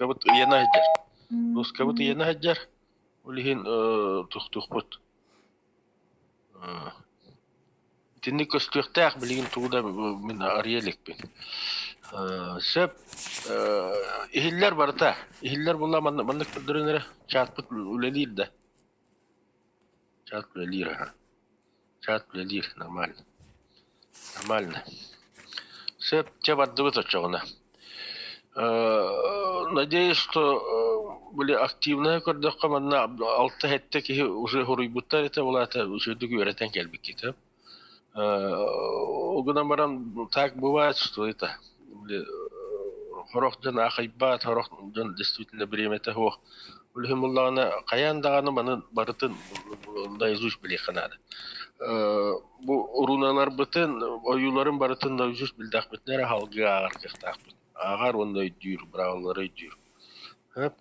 Доскабыт ыйана сылдьар. Доскабыт ыйана сылдьар. Ол иһин тохтуохпут. Итинник көстүөхтээх билигин тугу да мин арыйа иликпин. Сөп иһиллэр барыта. Иһиллэр буолла маннык көрдөрөн эрэ чатпыт үлэлиир да. Чат үлэлиир аха. Чат үлэлиир нормально. Нормально. Сөп, чэ бардыбыт оччоҕуна. Надеюсь, что были активная көрдөххө манна алта-сэттэ киһи уже хоруйбуттар этэ, ол аата үчүгэйдик үөрэтэн кэлбиккит. Ол гынан баран так бывает, что это сорох дьон аахайбат, сорох дьон действительно бириэмэтэ суох. Ол иһин буоллаҕына хайаан даҕаны маны барытын наизусть билиэххэ наада. Бу руналарбытын, ойууларын барытын наизусть билдэхпитинэ эрэ салгыы ааҕар кыахтаахпыт. Ааҕар уонна өйдүүр, быраҕыллары өйдүүр.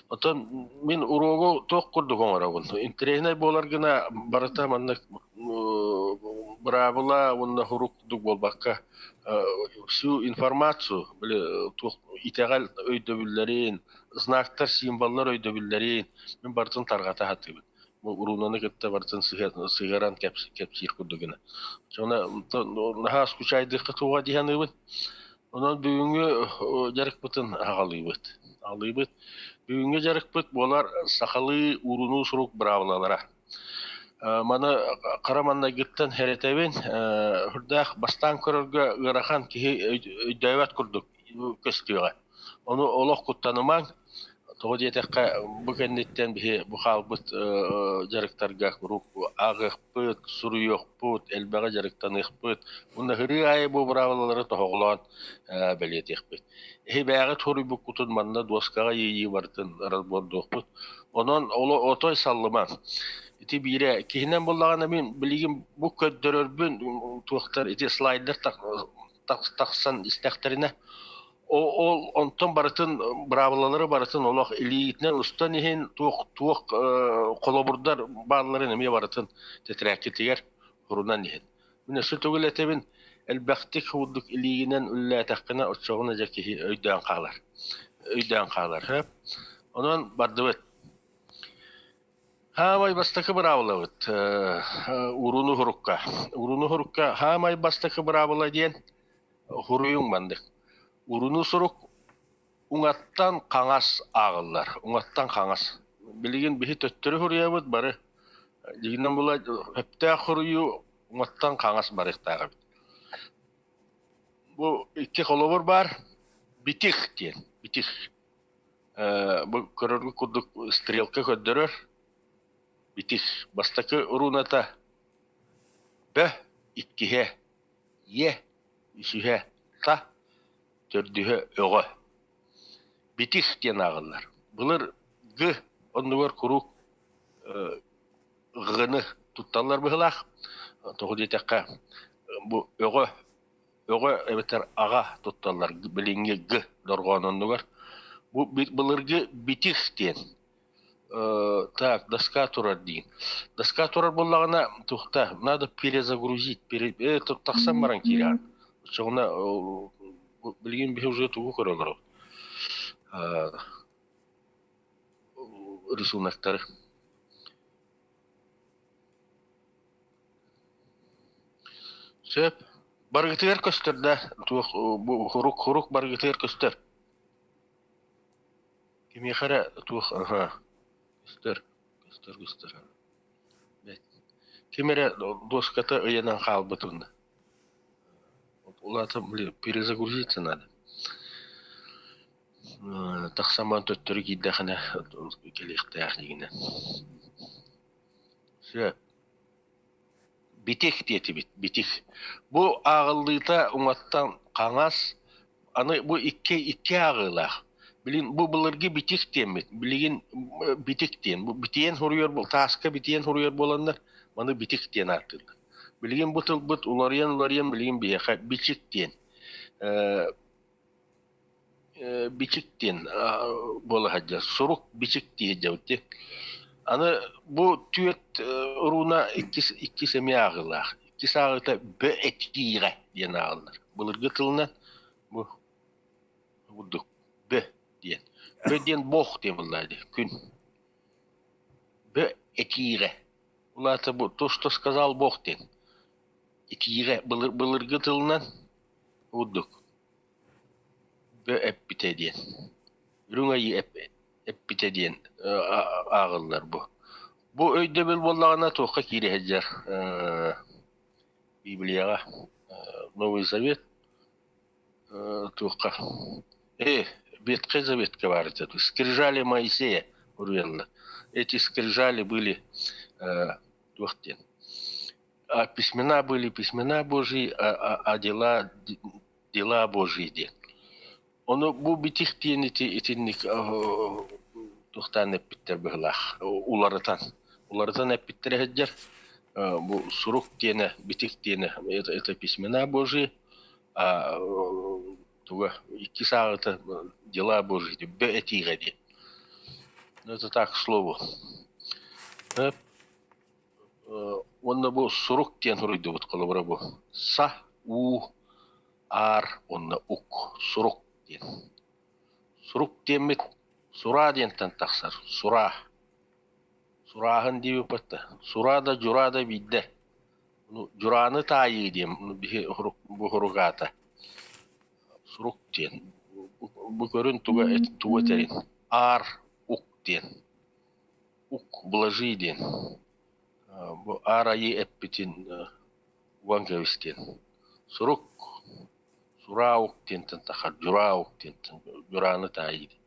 Оттон мин уруогу туох курдук оҥоробун? Интэриэһинэй буолар гына барыта маннык быраабыла уонна сурук курдук буолбакка, всю информацию, били туох итэҕэл өйдөбүллэрин, знактар, символлар өйдөбүллэрин мин барытын тарҕата сатыыбын. Бу уруунаны кытта барытын сыһыаран кэпсиир курдук гына. Дьоно наһаа скучайдыахха туоҕа дии саныыбын. Онон бүгүҥҥү дьарыкпытын аҕалыыбыт. Аҕалыыбыт. Бүгүҥҥү дьарыкпыт буолар сахалыы уурунуу сурук быраабылалара. Маны хара маннайгыттан хэрэтэбин. Үрдээх бастаан көрөргө ыарахан киһи өйдөөбөт курдук көстүөҕэ. Ону олох куттанымаҥ. Тоҕо диэтэххэ, бу кэнниттэн биһи бу хаалбыт дьарыктарга куруук ааҕыахпыт, суруйуохпут, элбэҕи дьарыктаныахпыт. Уонна ырыы аайы бу быраабылалары тоһоҕолоон бэлиэтиэхпит. Эһи бэйэҕит суруйбуккутун манна дуоскаҕа иэйии барытын разбордуохпут. Онон отой саллымаҥ. Ити биирэ киһинэн буоллаҕына мин билигин бу көрдөрөрбүн туохтар ити слайдер тахсан истэхтэринэ ол онтон барытын быраабылалары барытын олох илиитинэн устан иһин туох туох холобурдар баалларын эмиэ барытын тэтэрээккитигэр сурунан иһин. Мин өссө төгүл этэбин элбэхтик курдук илиигинэн үлэлээтэххинэ оччоҕуна дьэ киһи өйдөөн хаалар. Өйдөөн хаалар. Онон бардыбыт. Хаамай бастакы быраабылабыт уруну хурукка. Уруну хурукка хаамай бастакы быраабыла диэн хуруйуҥ маннык. Уруну сурук уҥаттан хаҥас ааҕыллар. Уҥаттан хаҥас. Билигин биһи төттөрү хуруйабыт бары. Дигинэн була сөптөөх хуруйуу уҥаттан хаҥас барыахтаах эбит. Бу икки холобур баар. Битих диэн. Битих. Бу көрөргүт курдук стрелка көрдөрөр. Ити бастакы руната Б, иккиһэ Е, үсүһэ Та, төрдүһэ Өҕө. Битих диэн ааҕыллар. Былыр Г оннугар куруук Ҕ-ны тутталлар быһыылаах. Тоҕо диэтэххэ, бу өҕө Өҕө эбэтэр аҕа тутталлар билиҥҥи г дорҕоон оннугар. Бу былыргы битих диэн так доска турар диин. Доска турар буоллаҕына тухта надо перезагрузить тахсан баран киирэҕин. Оччоҕуна билигин биһи уже тугу көрө олоробут рисуноктары. Сөп. Барыгытыгар көстөр да, туох бу хурук хурук барыгытыгар көстөр. Кимиэхэ эрэ туох аха көстөр, көстөр, көстөр. Ким эрэ дуоската ыйанан хаалбыт уонна. Улаата перезагрузиться надо. Тахсан төттөрү киирдэхинэ кэлиэхтээх дигинэ. Сөп. Битих диэтибит, битих. Бу ааҕыллыыта уҥаттан хаҥас, аны бу икки икки ааҕыылаах. Билин бу былыргы битих диэммит, билигин битик диэн. Бу битиэн суруйар тааска битиэн суруйар буоланнар, маны битик диэн ааттыыллар. Билигин бу тылбыт уларыйан-уларыйан билигин биһиэхэ бичик диэн. Бичик диэн буола сылдьар, сурук бичик дии сылдьабыт дии. Аны бу түөрт руна иккис иккис эмиэ ааҕыылаах. Иккис ааҕыыта бө этииҕэ диэн ааҕыллар. Былыргы тылынан бу курдук бө диэн. Бө диэн бог диэн буоллаа дии, күн. Бө этиигэ. Ол аата бу то, что сказал Бог диэн. Этиигэ былыр, былыргы тылынан курдук бө эппитэ диэн. Үрүҥ айыы эппитэ диэн ааҕыллар бу. Бу өйдөбүл буоллаҕына туохха киирэ сылдьар Библияҕа Новый Завет туохха Ветхий Заветка баар этэ скрижали Моисея уруйаллар. Эти скрижали были туох диэн а письмена были письмена Божьи, а дела дела Божьи диэн. Ону бу битих диэн ити итинник туохтаан эппиттэр быһыылаах уларытан уларытан эппиттэрэ сылдьар бу сурук диэнэ битик диэнэ это, это письмена Божьи а туга икки сааҕыта дела Божьи бө этиигэ диэн ну это так к слову уонна бу сурук диэн суруйдубут холобура бу са уу аар уонна ук сурук диэн. Сурук диэммит сураа диэнтэн тахсар сураа. Сурааһын диэбиппит да сураа да дьураа да биирдэ. Ну дьурааны таайыы диэн биһи бу сурук аата. Сурук диэн бу көрүн туга тугу этэрин аар ук диэн ук блажи диэн бу аар айыы эппитин уган кэбис диэн. Сурук Сураук диэнтэн тахар, Дьураук диэнтэн Дьурааны таайыы диэн.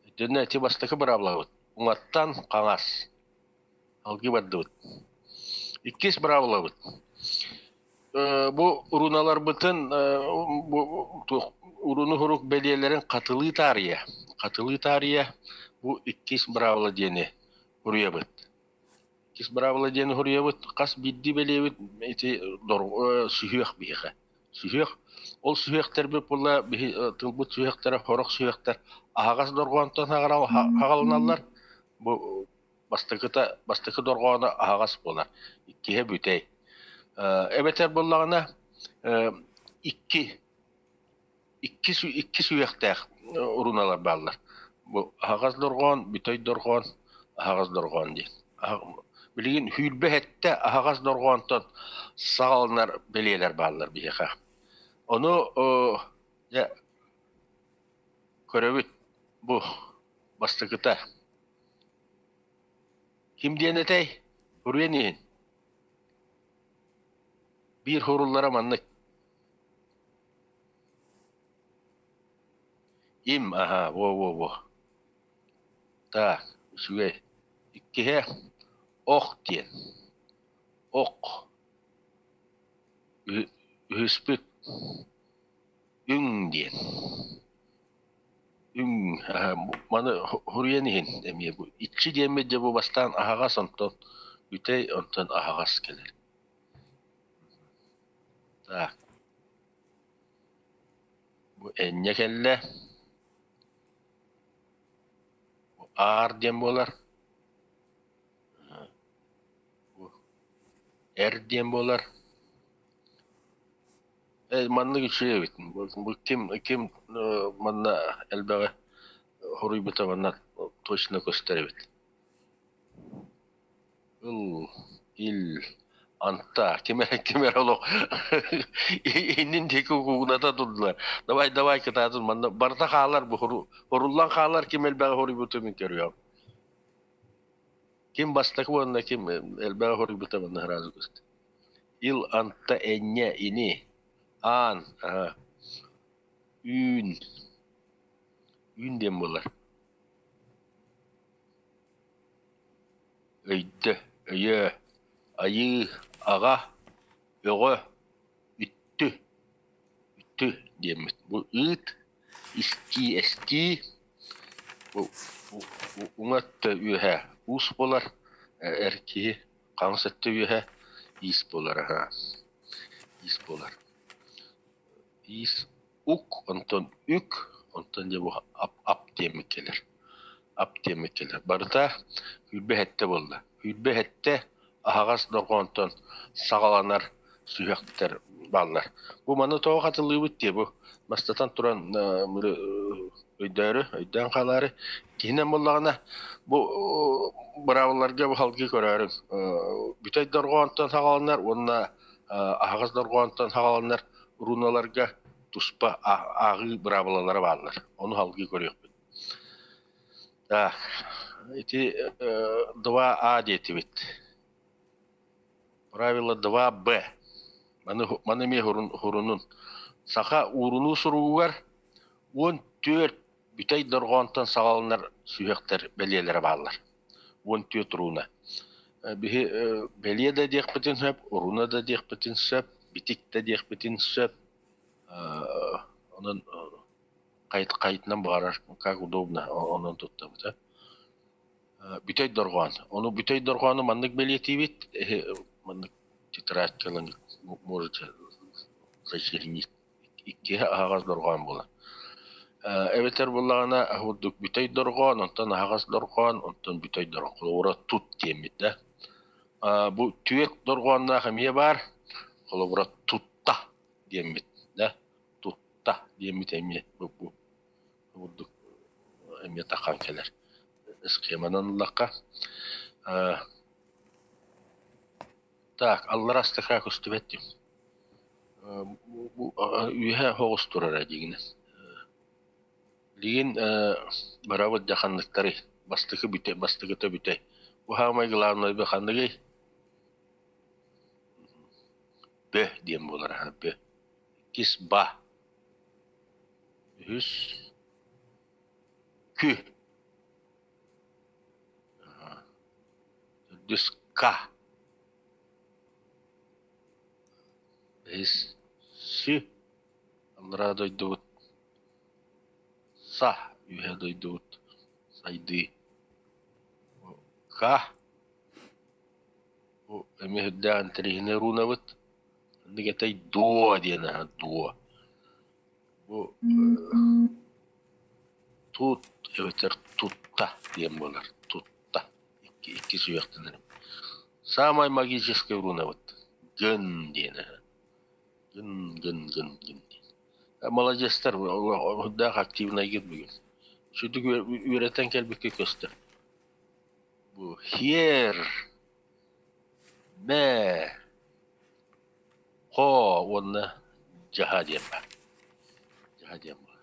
Итиннэ ити бастакы быраабылабыт уҥаттан хаҥас алгыы бардыбыт. Иккис быраабылабыт бу руналарбытын бу туох уруну хурук бэлиэлэрин хатылыы таарыйа хатылыы таарыйа бу иккис быраабыла диэни уруйабыт. Иккис быраабыла диэн уһуруйабыт, хас биирдии бэлиэбит ити сүһүөх биһиэхэ. Сүһүөх, ол сүһүөхтэрбит буолла биһи тылбыт сүһүөхтэрэ, сорох сүһүөхтэр аһаҕас дорҕоонтон хаҕаланаллар. Бу бастакыта, бастакы дорҕооно аһаҕас буолар, иккиһэ бүтэй. Эбэтэр буоллаҕына икки икки, икки сүһүөхтээх руналар бааллар. Бу аһаҕас дорҕоон, бүтэй дорҕоон, аһаҕас дорҕоон диэн. Билигин сүүрбэ сэттэ аһаҕас дорҕоонтон саҕаланар бэлиэлэр бааллар биһиэхэ. Ону дьэ көрөбүт бу бастакыта. Ким диэн этэй? Уруйан иһин. Биир хуруллара маннык. Им, аһаа, во-во-во. Так, үчүгэй. Иккиһэ ох диэн. Ох. Үһүспүт үҥ диэн. Үҥ, аһаа, маны суруйан иһин эмиэ бу иччи диэммит дьэ бу бастаан аһаҕас, онтон бүтэй, онтон аһаҕас кэлэр. Так. Бу энньэ кэллэ. Бу аар диэн буолар. Бу эр диэн буолар. Э, маннык үчүгэй эбит. Бу ким ким манна элбэҕи хоруйбута манна точно көстөр эбит. Ыл, ил, анта, ким эрэ ким эрэ олох иннин диэки ууната турдулар. Давай, давай кытаатын манна барыта хаалар бу хоруллан хаалар ким элбэҕи хоруйбутун мин көрүөм. Ким бастакы уонна ким элбэҕи хоруйбута манна сразу көстөр. Ил, анта, энньэ, ини, аан, аха, үүн, үүн диэн буолар. Өйдө, өйөө, айыы, аҕа, өҕө, үттү, үттү диэммит. Бу ыыт, истии, эстии, бу уҥа өттө үөһэ уус буолар, эр киһи хаҥас өттө үөһэ иис буолар аһаа, иис буолар. Иис ук, онтон үк, онтон дьэ бу ап, ап диэммит кэлэр. Ап диэммит кэлэр. Барыта 27 буолла. 27 аһаҕас дорҕоонтон саҕаланар сүһүөхтэр бааллар. Бу маны тоҕо хатылыыбыт диye бу бастатан туран Өйдөөрү, өйдөөн хаалаары. Киһинэн буоллаҕына, бу быраабылларга бу салгыы көрөөрүҥ. Бүтэй дорҕоонтон саҕаланар уонна аһаҕас дорҕоонтон саҕаланар руналарга туспа ааҕыы быраабылалара бааллар. Ону салгыы көрүөхпүт. Так, ити 2А диэтибит. Правило 2Б. Маны, маны эмиэ хурунун. Саха уурунуу суругугар 14 бүтэй дорҕоонтон саҕаланар сүһүөхтэр бэлиэлэрэ бааллар. 14 руна. Биһи бэлиэ да диэхпитин сөп, руна да диэхпитин сөп, битик да диэхпитин сөп. Онон хайытынан баҕарар, как удобно, онон туттабыт. Бүтэй дорҕоон. Ону бүтэй дорҕоону маннык бэлиэтиибит, маннык тетрадь ылан можете зачернить. Иккиһэ аһаҕас дорҕоон буолар. Эбэтэр буоллаҕына курдук бүтэй дорҕоон, онтон аһаҕас дорҕоон, онтон бүтэй дорҕоон. Холобура тут диэммит да. Бу түөрт дорҕоонноох эмиэ баар. Холобура тутта диэммит да. Тутта диэммит эмиэ бу бу курдук эмиэ тахан кэлэр. Схеманан ыллахха. Так, аллара астака көстүбэт дим. Бу үөһэ оҕус турара дигинэ. Билигин барабыт дьэ ханныктарый? Бастакы бүтэ, бастакыта бүтэй. Бу саамай главное бу ханныгый? Бө диэн буолар, бө. Иккис ба. Үһүс кү. Төрдүс К. Бэһис Сү. Аллараа дойдубут Са. Үөһээ дойдубут Сайдыы. К. Бу эмиэ үрдээх интэриэһинэй руунабыт. Ханнык этэй Дуо диэн аһа Дуо. Бу тут эбэтэр тутта диэн буолар. Тутта. Икки, икки сүһүөхтэнэр. Саамай магическай рунабыт. Гын диэн. Гын, гын, гын, гын диэн. Маладьыастар, үрдээх активнайгыт бүгүн. Сүдүк үөрэтэн кэлбиккэ көстөр. Бу хиэр, мэ, Хоо уонна дьаһа диэн баар. Дьаһа диэн баар.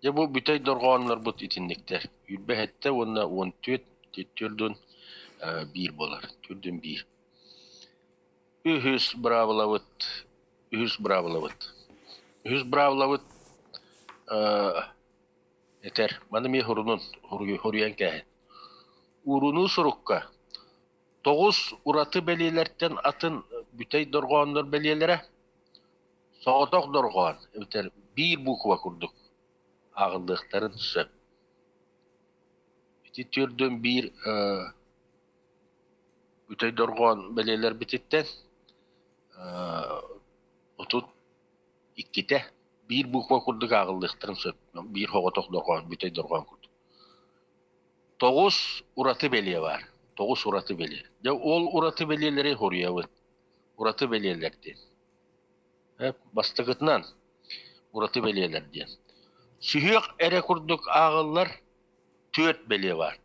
Дьэ бу бүтэй дорҕооннорбут итинниктэр. 27 уонна 14 түөрдүн биир буолар. Түөрдүн биир. Үһүс быраабылабыт үһүс быраабылабыт. Үһүс быраабылабыт этэр. Маны эмиэ хурунун хуруйан кээһин. Уурунуу сурукка Тоҕус ураты бэлиэлэртэн атын бүтэй дорҕооннор бэлиэлэрэ соҕотох дорҕоон эбэтэр биир буква курдук ааҕыллыахтарын сөп. Ити төрдүн биир бүтэй дорҕоон бэлиэлэрбититтэн 32-тэ биир буква курдук ааҕыллыахтарын сөп. Биир соҕотох дорҕоон, бүтэй дорҕоон курдук. Тоҕус ураты бэлиэ баар. Тоҕус ураты бэлиэ. Дьэ ол ураты бэлиэлэри хоруйабыт. Ураты бэлиэлэр диэн. Бастакытынан ураты бэлиэлэр диэн. Сүһүөх эрэ курдук ааҕыллар түөрт бэлиэ баар.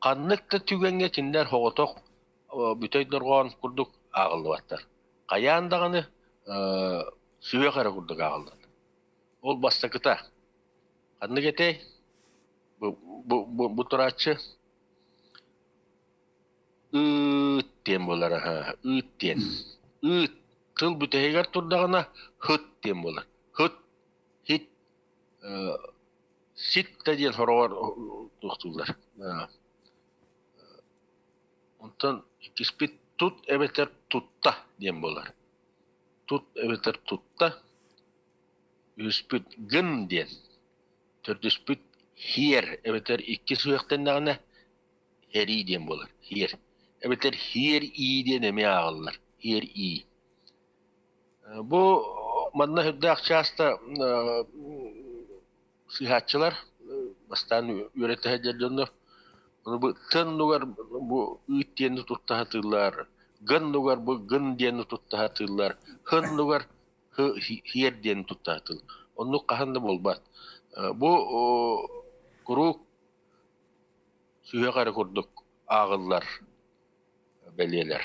Ханнык да түгэҥҥэ кинилэр соҕотох бүтэй дорҕоон курдук ааҕыллыбаттар. Хайаан даҕаны сүһүөх эрэ курдук ааҕыллар. Ол бастакыта. Ханнык этэй? Бу, бу, бу, бу турааччы ыыт диэн буолар аһа ыыт диэн. Ыыт тыл бүтэһигэр турдаҕына хыт диэн буолар. Хыт, хит, сит да диэн сороҕор туохтууллар. Онтон иккиспит тут эбэтэр тутта диэн буолар. Тут эбэтэр тутта. Үһүспүт гын диэн. Төрдүспүт хиэр эбэтэр икки сүһүөхтэннэҕинэ хэрии диэн буолар. Хиэр. Эбэтэр хиэр ии диэн эмиэ ааҕыллар. Хиэр ии. Бу манна сүрдээх чааста сыыһааччылар бастаан үөрэтэ сылдьар дьоннор ону бу тын-нугар бу ыыт диэни тутта сатыыллар, гын-нугар бу гын диэни тутта сатыыллар, хын-нугар хиэр диэни тутта сатыыллар. Оннук хаһан да буолбат. Бу куруук сүһүөх эрэ курдук ааҕыллар бэлиэлэр.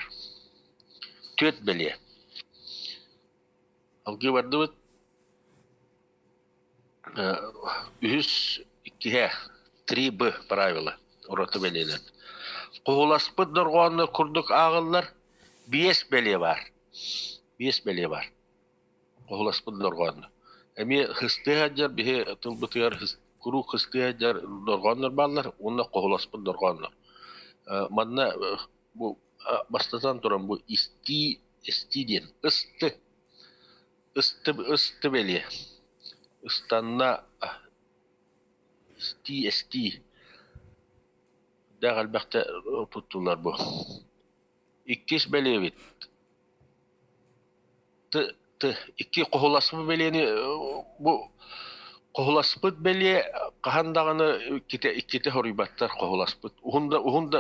Түөрт бэлиэ. Алгыы бардыбыт. Үһүс иккиһэ 3Б правила ураты бэлиэлэр. Куһуласпыт дорҕооннор курдук ааҕыллар биэс бэлиэ баар. Биэс бэлиэ баар. Куһуласпыт дорҕооннор. Эмиэ хыстыы сылдьар биһи тылбытыгар куруук хыстыы сылдьар дорҕооннор бааллар уонна хоһуласпыт дорҕооннор. Манна бу бастатан туран бу истии истии диэн ысты ысты ысты бэлиэ ыстанна истии эстии дээх элбэхтэ туттуллар бу. Иккис бэлиэбит Т Т икки хоһуласпыт бэлиэни бу хоһуласпыт бэлиэ хаһан даҕаны иккитэ иккитэ хоруйбаттар хоһуласпыт. Уһун да уһун да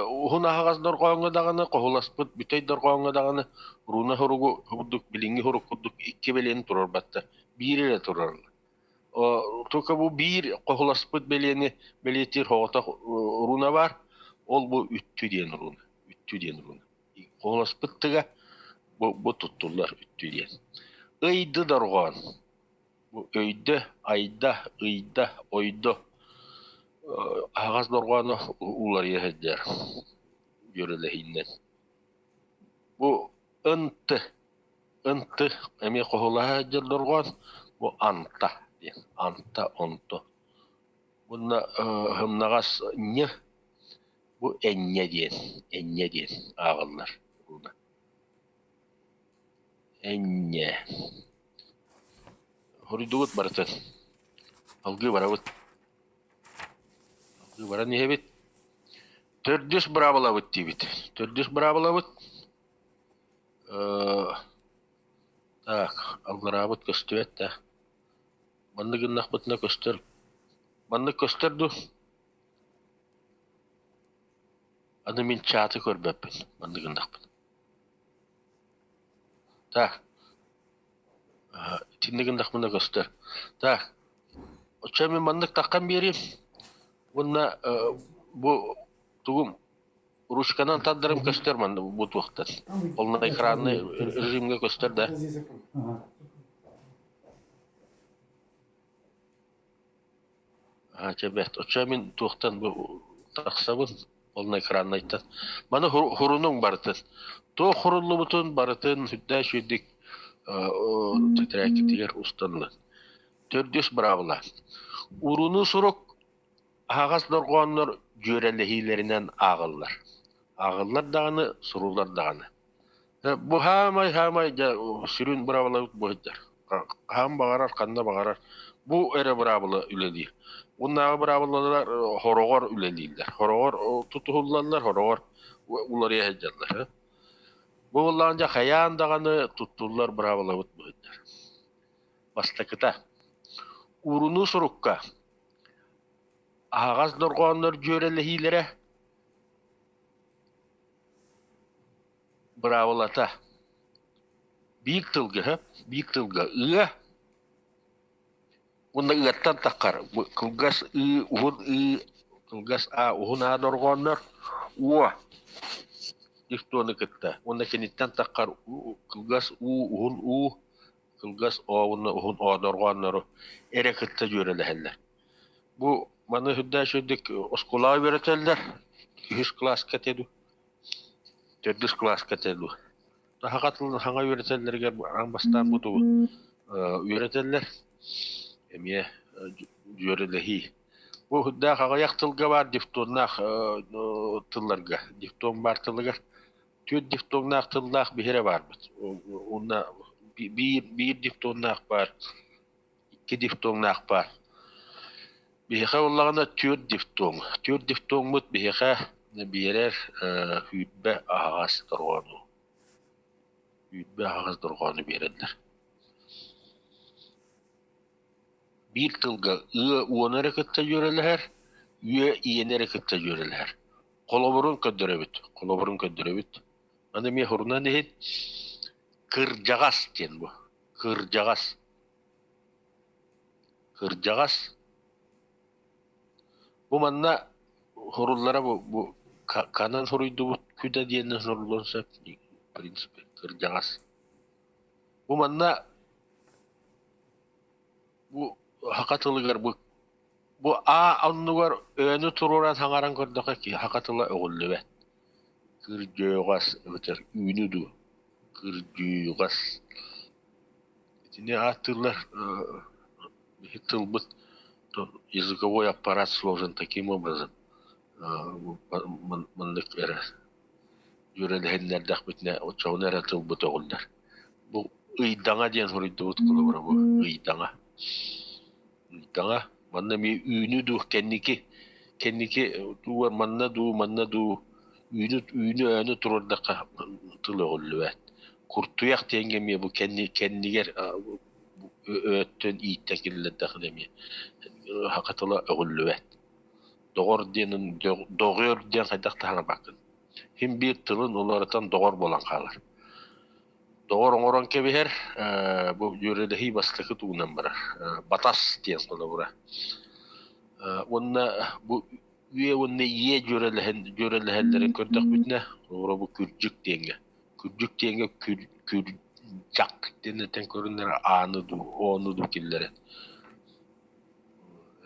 уһун аһаҕас дорҕооҥҥо даҕаны хоһуласпыт бүтэй дорҕооҥҥо даҕаны руна хоругу курдук билиҥҥи хорук курдук икки бэлиэни туруорбаттар. Биир эрэ турараллар. Только бу биир хоһуласпыт бэлиэни бэлиэтиир соҕотох руна баар. Ол бу үттү диэн руна. Үттү диэн руна. Куоласпыт тыга бу, бу туттуллар үттүү диэн. Ыйды дорҕоон. Бу өйдө, айда, ыйда, ойдо аһаҕас дорҕооно уларыйа сылдьар дьүөрэлэһииннэн. Бу ынт ынт эмиэ хоһулаһа сылдьар дорҕоон бу анта диэн анта онто. Уонна һымнаҕас ньы Бу энньэ диэн, энньэ диэн ааҕыллар руна. Энньэ. Хоруйдубут барытын. Алгыы барабыт. Алгыы баран иһэбит. Төрдүс быраабылабыт диибит. Төрдүс быраабылабыт. Так, аллараабыт көстүбэт да. Маннык гыннахпытына көстөр. Маннык көстөр дуу? Аны мин чааты көрбөппүн, маннык гыннахпын. Так, итинник гыннахпына көстөр. Так, оччо мин маннык таххан биэриим уонна бу тугум ручканан тардарым көстөр манна бу туохтан. Полноэкранный режимҥэ көстөр да. Аа, чэ бэрт. Оччо мин туохтан бу тахсабын, полноэкраннайтан. Маны хурунуҥ барытын. Туох хуруллубутун барытын сүрдээх үчүгэйдик тэтэрээккитигэр устан ылын. Төрдүс быраабыла. Уруну сурук аһаҕас дорҕооннор дьүөрэлэһиилэринэн ааҕыллар. Ааҕыллар даҕаны, суруллар даҕаны. Бу хаамай хаамай дьэ сүрүн быраабылабыт бу сылдьар. Хаһан баҕарар, ханна баҕарар бу эрэ быраабыла үлэлиир. Уоннааҕы быраабылалар хороҕор үлэлииллэр. Хороҕор тутуһуллаллар, хороҕор уларыйа сылдьаллар. Бу буоллаҕына дьэ хайаан даҕаны туттуллар быраабылабыт бу сылдьар. Бастакыта. Уурунуу сурукка аһаҕас дорҕооннор дьүөрэлэһиилэрэ Быраабылата: биир тылга биир тылга ыа уонна ыаттан таххар кылгас ыы, уһун ыы, кылгас аа, уһун аа дорҕооннор уо дифтоны кытта уонна киниттэн таххар кылгас уу, уһун уу, кылгас оо уонна уһун оо дорҕооннору эрэ кытта дьүөрэлэһэллэр. Бу маны үрдээх үчүгэйдик оскуолаҕа үөрэтэллэр, үһүс кылааска этэ дуу Төрдүс кылааска этэ дуу. Саха тылын саҥа үөрэтэллэригэр аан бастаан бу тугу үөрэтэллэр. Эмиэ дьүөрэлэһии. Бу үрдээх аҕыйах тылга баар дифтоннаах тылларга, дифтон баар тылыгар түөрт дифтоннаах тыллаах биһирэ баарбыт. Уонна биир, биир дифтоннаах баар икки дифтоҥнаах баар. Биһиэхэ буоллаҕына түөрт дифтоҥ. Түөрт дифтоҥмут биһиэхэ биэрэр сүүрбэ аһаҕас дорҕоону. Сүүрбэ аһаҕас дорҕоону биэрэллэр. Биир тылга ыа уону эрэ кытта дьүөрэлэһэр, үө ийэни эрэ кытта дьүөрэлэһэр. Холобурун көрдөрөбүт, холобурун көрдөрөбүт. Аны эмиэ хурунан иһит кырдьаҕас диэн бу. Кырдьаҕас. Кырдьаҕас. Бу манна суруллара бу ханан суруйдубут күдэ диэннэ суруллуон сөп в принципе кырдьаҕас. Бу манна бу саха тылыгар бу бу а оннугар өөнү туруоран саҥаран көрдөххө киһи саха тыла өҕүллүбэт. Кырдьаҕас эбэтэр үүнү дуу кырдьыгас. Итини ааттыыллар биһи тылбыт языковой аппарат сложен таким образом маннык эрэ дьүөрэлэһиннэрдэхпитинэ оччоҕуна эрэ тылбыт өҕүллэр. Бу ыйдаҥа диэн суруйдубут холобура бу ыйдаҥа. Ыйдаҥа манна эмиэ үүнү дуу кэнники кэнники дуу манна дуу манна дуу үүнү үүнү өөнү туруордахха тыл өҕүллүбэт. Куртуйах диэҥҥэ эмиэ бу кэнни кэннигэр өөттөн ииттэн киллэрдэххинэ эмиэ саха тыла өҕүллүбэт. Доҕор диэн доҕор диэн хайдах да саҥарбаккын. Син биир тылын уларытан доҕор буолан хаалар. Доҕор оҥорон кэбиһэр, бу дьүөрэлэһии бастакы тугунан барар, батас диэн холобура. Уонна бу үө уонна иэ дьүөрэлэһэн дьүөрэлэһэллэрин көрдөхпүтүнэ, холобура бу күрдьүк диэҥҥэ. Күрдьүк диэҥҥэ күр күрдьак диэн этэн көрүнэр ааны дуу, оону дуу киллэрэн.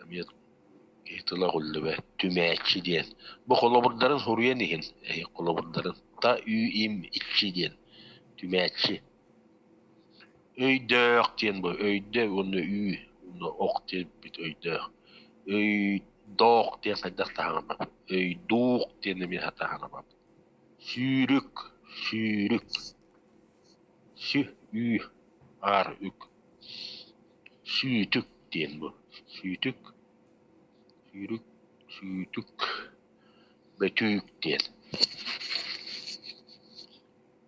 Эмиэ киһи тыла өҕүллүбэт, түмээччи диэн. Бу холобурдарын суруйан иһин, холобурдарын та ү им иччи диэн түмээччи. Өйдөөх диэн бу өйдө уонна үү уонна ох диэбит өйдөөх. Өйдөөх диэн хайдах да саҥарбаппыт. Өйдуух диэн эмиэ сатаан саҥарбаппыт. Сүүрүк, сүүрүк. Сү, үү, аар, үк. Сүүтүк диэн бу. Сүүтүк, сүүрүк, сүүтүк, бөтүүк диэн.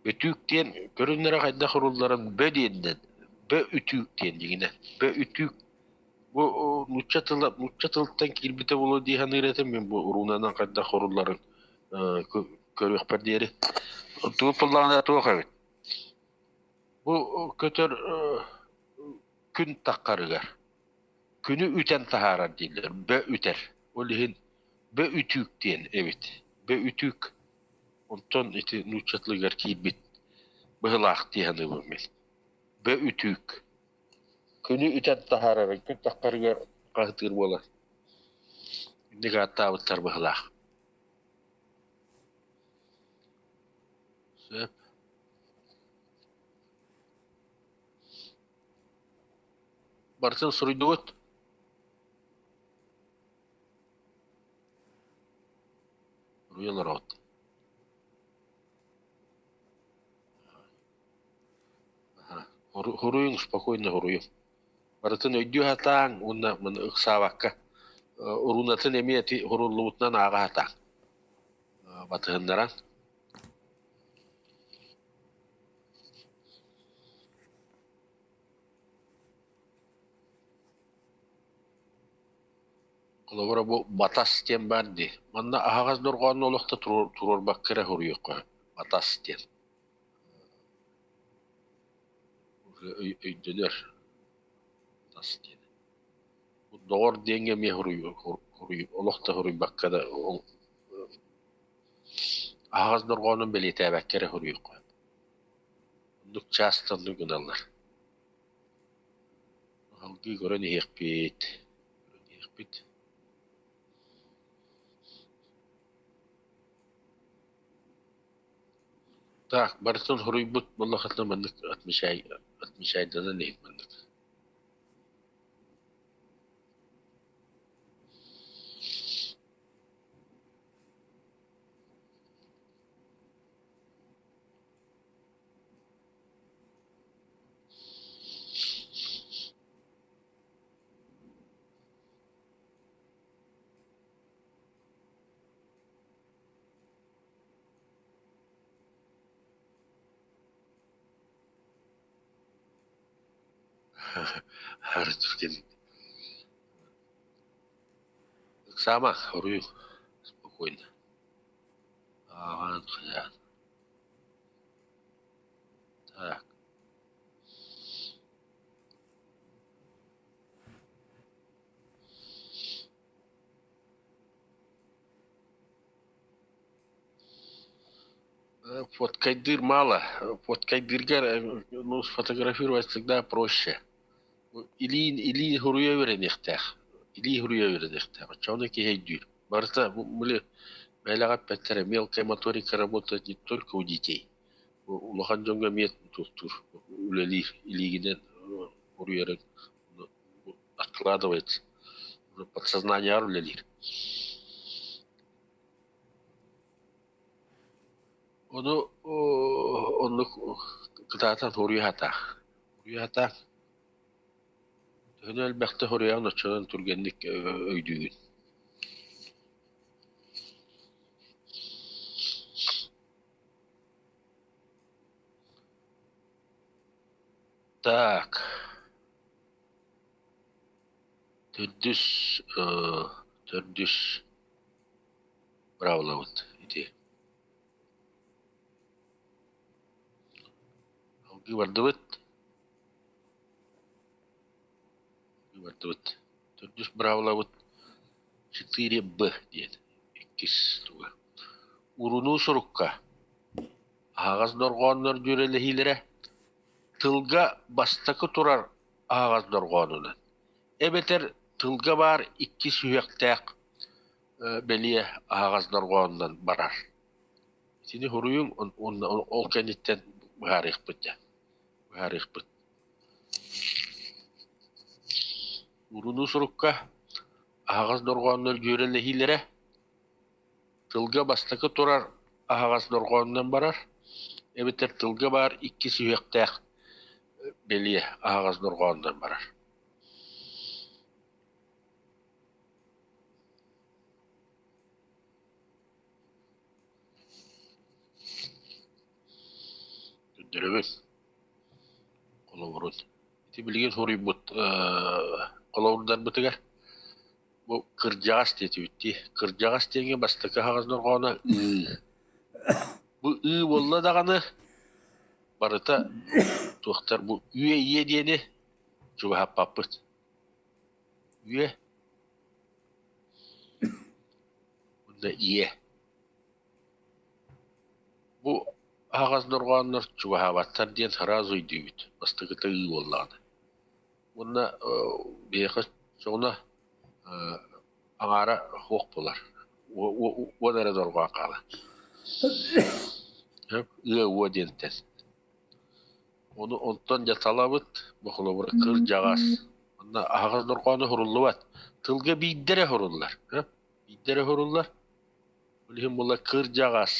Бөтүүк диэн көрүҥнэрэ хайдах урулларын бө диэнинэн бө үтүүк диэн дьиҥинэн бө үтүүк бу нуучча тыла нуучча тылыттан киирбитэ буолуо дии саныыр этим мин бу уруунанан хайдах урулларын көрүөхпэр диэри. Тугу тыллаҕына туох эбит. Бу көтөр күн таххарыгар күнү үтэн таһаарар дииллэр бө үтэр. Ол иһин бө үтүүк диэн эбит. Бө үтүүк Онтон ити нуучча тылыгар киирбит быһылаах дии саныыбын мин. Бө үтүүк. Күнү үтэн таһаарарын күн таххарыгар хаһытыыр буолар. Инник ааттаабыттар быһылаах. Сөп. Барытын суруйдубут. Суруйа олороҕут. Суруйуҥ, спокойно суруйуҥ. Барытын өйдүү сатааҥ уонна маны ыксаабакка уруунатын эмиэ ити суруллубутунан ааҕа сатааҥ. Батыһыннаран. Холобура бу батас диэн баар дии. Манна аһаҕас дорҕоону олох да туруорбакка эрэ суруйуохха сөп. Батас диэн. Өйдөнөр батас диэн. Доҕор диэҥҥэ эмиэ олох да суруйбакка да аһаҕас дорҕоонун бэлиэтээбэккэ эрэ суруйуохха сөп. Оннук чааста оннук гыналлар. Салгыы көрөн иһиэхпит, көрөн иһиэхпит. Так, барытын суруйбут буоллаххытына маннык отмечай, отмечайданан иһин маннык. Ыксаама, хоруйуҥ, спокойно. Ааҕан хайаан Так. Фоткайдыыр мало. Фоткайдыырга ну, сфотографировать всегда проще. Илиин илии суруйа үөрэниэхтээх. Илии суруйа үөрэниэхтээх. Оччоҕуна киһи өйдүүр. Барыта били бэлэҕэ эппэттэрэ мелкая моторика работает не только у детей. Улахан дьоҥҥо эмиэ туохтуур үлэлиир илиигинэн уруйарын откладывается. Подсознаниеҕар үлэлиир. Ону оннук кытаатан суруйа сатаа. Суруйа сатаа. Төһөнү элбэхтэ суруйаҕын оччонон түргэнник өйдүүгүн. Так. Төрдүс төрдүс быраабылабыт ити. Алгыы бардыбыт. Алгыы бардыбыт. Төрдүс быраабылабыт 4Б диэн. Иккис туга. Урунуу сурукка аһаҕас дорҕооннор дьүөрэлэһиилэрэ тылга бастакы турар аһаҕас дорҕоонунан эбэтэр тылга баар икки сүһүөхтээх бэлиэ аһаҕас дорҕоонунан барар. Итини суруйуҥ уонна ол кэнниттэн быһаарыахпыт дьэ, быһаарыахпыт. Урунуу сурукка аһаҕас дорҕооннор дьүөрэлэһиилэрэ тылга бастакы турар аһаҕас дорҕоонунан барар, эбэтэр тылга баар икки сүһүөхтээх бэлиэ аһаҕас дорҕоонунан барар. Көрдөрөбүн. Холобурун. Ити билигин суруйбут холобурдарбытыгар бу кырдьаҕас диэтибит дии. Кырдьаҕас диэҥҥэ бастакы аһаҕас дорҕооно ыы. Бу ыы буолла даҕаны барыта туохтар бу үө ийэ диэни чугаһаппаппыт. Үө уонна ийэ. Бу аһаҕас дорҕооннор чугаһаабаттар диэн сразу өйдүүбүт, бастакыта ыы буоллаҕына. Уонна биһиэхэ чоҕуна аҥаара суох буолар, уон эрэ дорҕоон хаалар. Ыа уо диэнтэн. Ону онтон дьэ талабыт, бу холобура кырдьаҕас. Онно аһаҕас дорҕооно уһуруллубат. Тылга биирдэ эрэ уһуруллар. Биирдэ эрэ уһуруллар. Ол иһин буолла кырдьаҕас.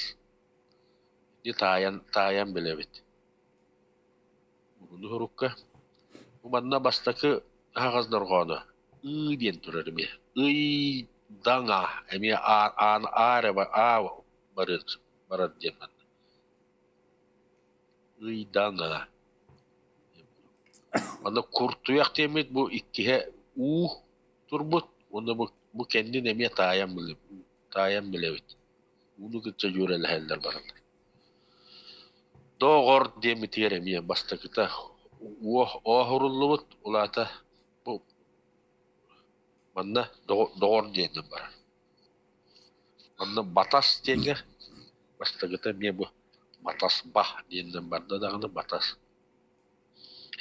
Ити таайан, таайан билэбит. Уһуну уһурукка. Бу манна бастакы аһаҕас дорҕооно ыы диэн турар эмиэ. Ый-даҥа эмиэ аа, аан аа эрэ аа барар, барар диэн манна. Ыйдаҥа. Манна куртуйах диэммит бу иккиһэ уу турбут уонна бу, бу кэннин эмиэ таайан таайан билэбит. Ууну кытта дьүөрэлэһэллэр бараллар. Доҕор диэммитигэр эмиэ бастакыта уох ооһуруллубут, улаата бу манна доҕор диэнинэн барар. Онно батас диэҥҥэ бастакыта эмиэ бу батас-ба диэнинэн барда даҕаны батас.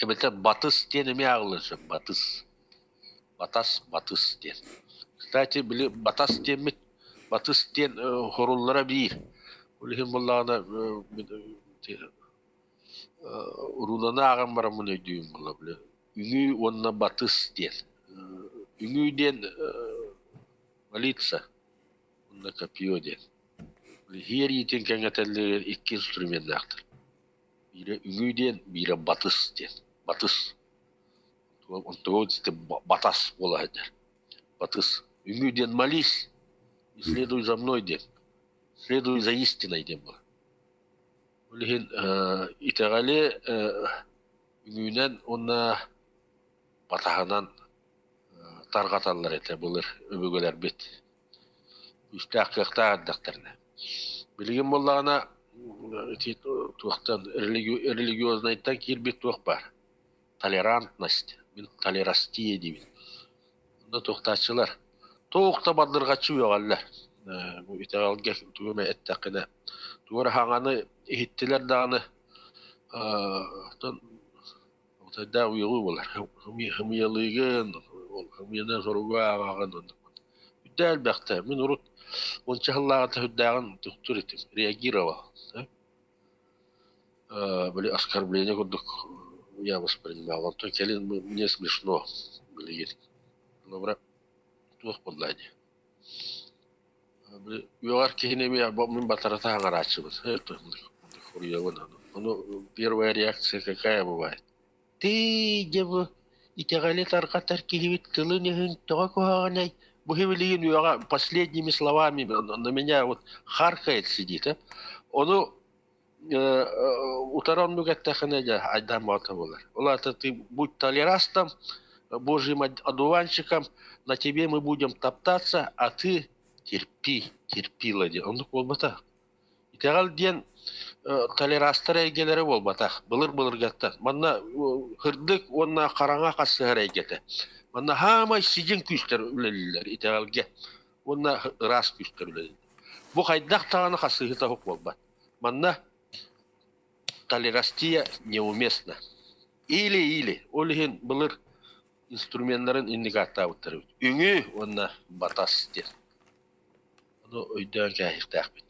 Эбэтэр батыс диэн эмиэ ааҕыллыан сөп батыс. Батас, батыс диэн. Кстати, били батас диэммит батыс диэн хоруллара биир. Ол иһин буоллаҕына урууланы ааҕан бараммын өйдүүбүн буолла били үҥүү уонна батыс диэн. Үҥүү диэн Молиться уонна копье диэн. Иһиэр иитин кэҥэтэллэригэр икки инструменнаахтар. Биирэ үҥүү диэн, биирэ батыс диэн. Батыс. Онтуга батас буола сылдьар. Батыс. Үҥүү диэн молись, и следуй за мной диэн. Следуй за истиной диэн буолар. Ол иһин итэҕэли үҥүүнэн уонна батаһынан тарҕаталлар этэ былыр өбүгэлэрбит күүстээх кыахтаах эрдэхтэринэ. Билигин буоллаҕына ити туохтан религиознайтан киирбит туох баар толерантность мин толерастия диибин. Онно туохтааччылар туох да бардырҕаччы үөҕэллэр. Бу итэҕэлгэ тугу эмэ эттэххинэ, тугу эрэ хаҥаны иһиттилэр даҕаны, оттон алтайдаах уйулуу буолар. Хымыйалыыгын, хымыйаны соругу ааҕаҕын оннук. Үрдээ элбэхтэ. Мин урут уонча сыллааҕыта сүрдээҕин туттур этим, реагировал. Были оскорбление курдук я воспринимал. Онтон кэлин мне смешно билигин. Холобура, туох буолла дии. Үөҕэр киһини эмиэ мин батарата хаҥарааччыбын. Хоруйабын. Ону первая реакция какая бывает? Тыый, дьэ бу итэҕэли тарҕатар киһибит тылын-өһүн тоҕо куһаҕанай? Бу билигин үөҕэ последними словами на меня вот харкает сидит. Ону утары оннук эттэххинэ дьэ айдаан баҕата буолар. Ол аата ты будь толерастом, божьим одуванчиком, на тебе мы будем топтаться, а ты терпи, терпила диэн. Оннук буолбатах. Итэҕэл диэн толерастар эйгэлэрэ буолбатах. Былыр-былыргаттан. Манна кырдык уонна хараҥа хасыһар эйгэтэ. Манна хаамай сидьиҥ күүстэр үлэлииллэр итэҕэлгэ уонна ыраас күүстэр үлэлииллэр. Бу хайдах даҕаны хасыһыыта суох буолбат. Манна толерастия неуместна. Или-или. Ол иһин былыр инструменнарын инник ааттаабыттар эбит. Үҥүү уонна батас диэн. Ону өйдөөн кээһиэхтээхпит.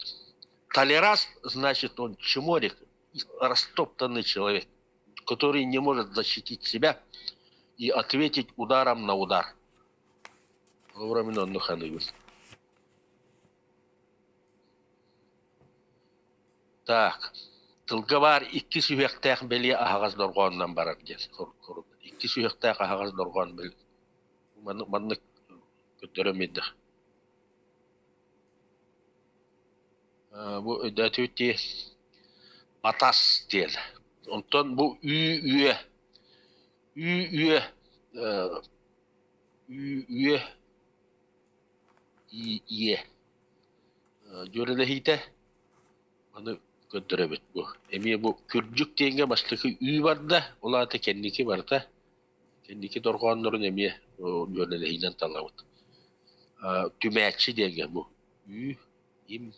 Толераст значит он чморик, растоптанный человек, который не может защитить себя и ответить ударом на удар. Холобура мин оннук саныыбын. Так, тылга баар икки сүһүөхтээх бэлиэ аһаҕас дорҕоонунан барар диэн Икки сүһүөхтээх аһаҕас дорҕоон маннык көрдөрөн биэрдэх. Бу өйдөөтүбүт дии батас диэн. Онтон бу ү-үө ү-үө ү-үө и-иэ дьүөрэлэһиитэ аны көрдөрөбүт бу. Эмиэ бу күрдьүк диэҥҥэ бастакы үү барда, ол аата кэнники барыта кэнники дорҕооннорун эмиэ дьүөрэлэһиинэн талабыт. Түмээччи диэҥҥэ бу үү, им,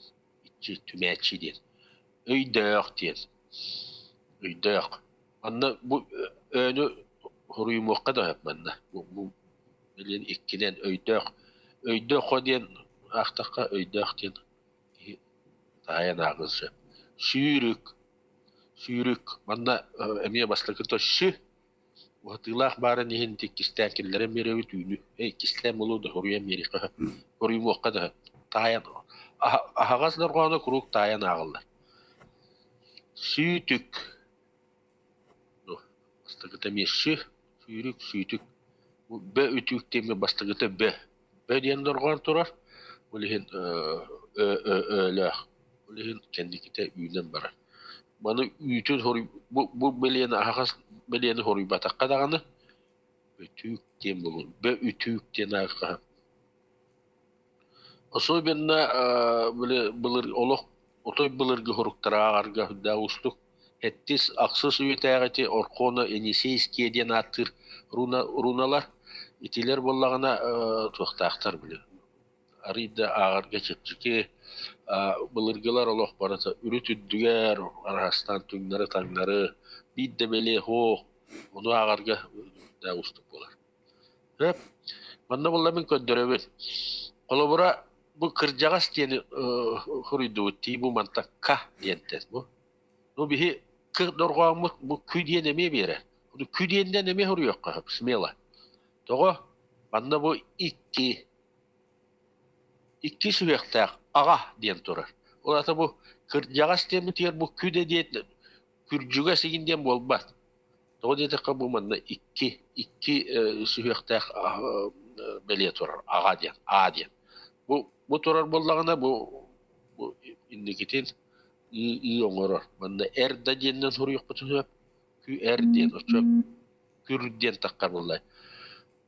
иччи, түмээччи диэн. Өйдөөх диэн. Өйдөөх. Манна бу өөнү хоруйумуохха да сөп манна. Бу билин иккинэн өйдөөх. Өйдөөх хо диэн аахтахха өйдөөх диэн киһи таайан ааҕыан сөп. Сүүрүк. Сүүрүк. Манна эмиэ бастакыта сү Уһатыылаах баарын иһин иккистээн киллэрэн биэрэбит үүнү. Эй, иккистээн буолуо да хоруйан биэриэххэ сөп. Хоруйумуохха да сөп. Таайан аһаҕас дорҕооно куруук таайан ааҕыллар. Сүүтүк. Бастакыта эмиэ сү, сүүрүк, сүүтүк. Бу бө үтүк диэмҥэ бастакыта бө. Бө диэн дорҕоон турар. Ол иһин ө ө өлөөх. Ол иһин кэнникитэ үүнэн барар. Маны үүтүн хоруй бу бу бэлиэни аһаҕас бэлиэни хоруйбатахха даҕаны бөтүүк диэн буолуо бө үтүүк диэн аахха. Особенно били былыр олох отой былыргы хоруктары ааҕарга сүрдээх уустук. Сэттис, ахсыс үйэтээҕи Орхоно Енисейские диэн ааттыыр руна руналар итилэр буоллаҕына туохтаахтар били арыый да ааҕарга чэпчэки былыргылар олох барыта үрүт үрдүгэр араастаан түҥнэри-таҥнары биир да бэлиэ суох ону ааҕарга да уустук буолар. Сөп. Манна буолла мин көрдөрөбүн. Холобура бу кырдьаҕас диэни хоруйдубут тии бу мантан к диэнтэн бу. Ну биһи к дорҕооммут бу кү диэн эмиэ биэрэр. Кү диэннэн эмиэ хоруйуохха сөп смело. Тоҕо? Манна бу икки икки сүһүөхтээх аҕа диэн турар. Ол аата бу кырдьаҕас диэммитигэр бу күдэ диэн күрдьүгэс игин диэн буолбат. Тоҕо диэтэххэ бу манна икки икки сүһүөхтээх бэлиэ турар аҕа диэн аа диэн. Бу бу турар буоллаҕына бу бу инникитин ыы ыы оҥорор. Манна эр да диэннэн суруйуохпутун сөп. Кү эр диэн оччо күр диэн таххар буоллай.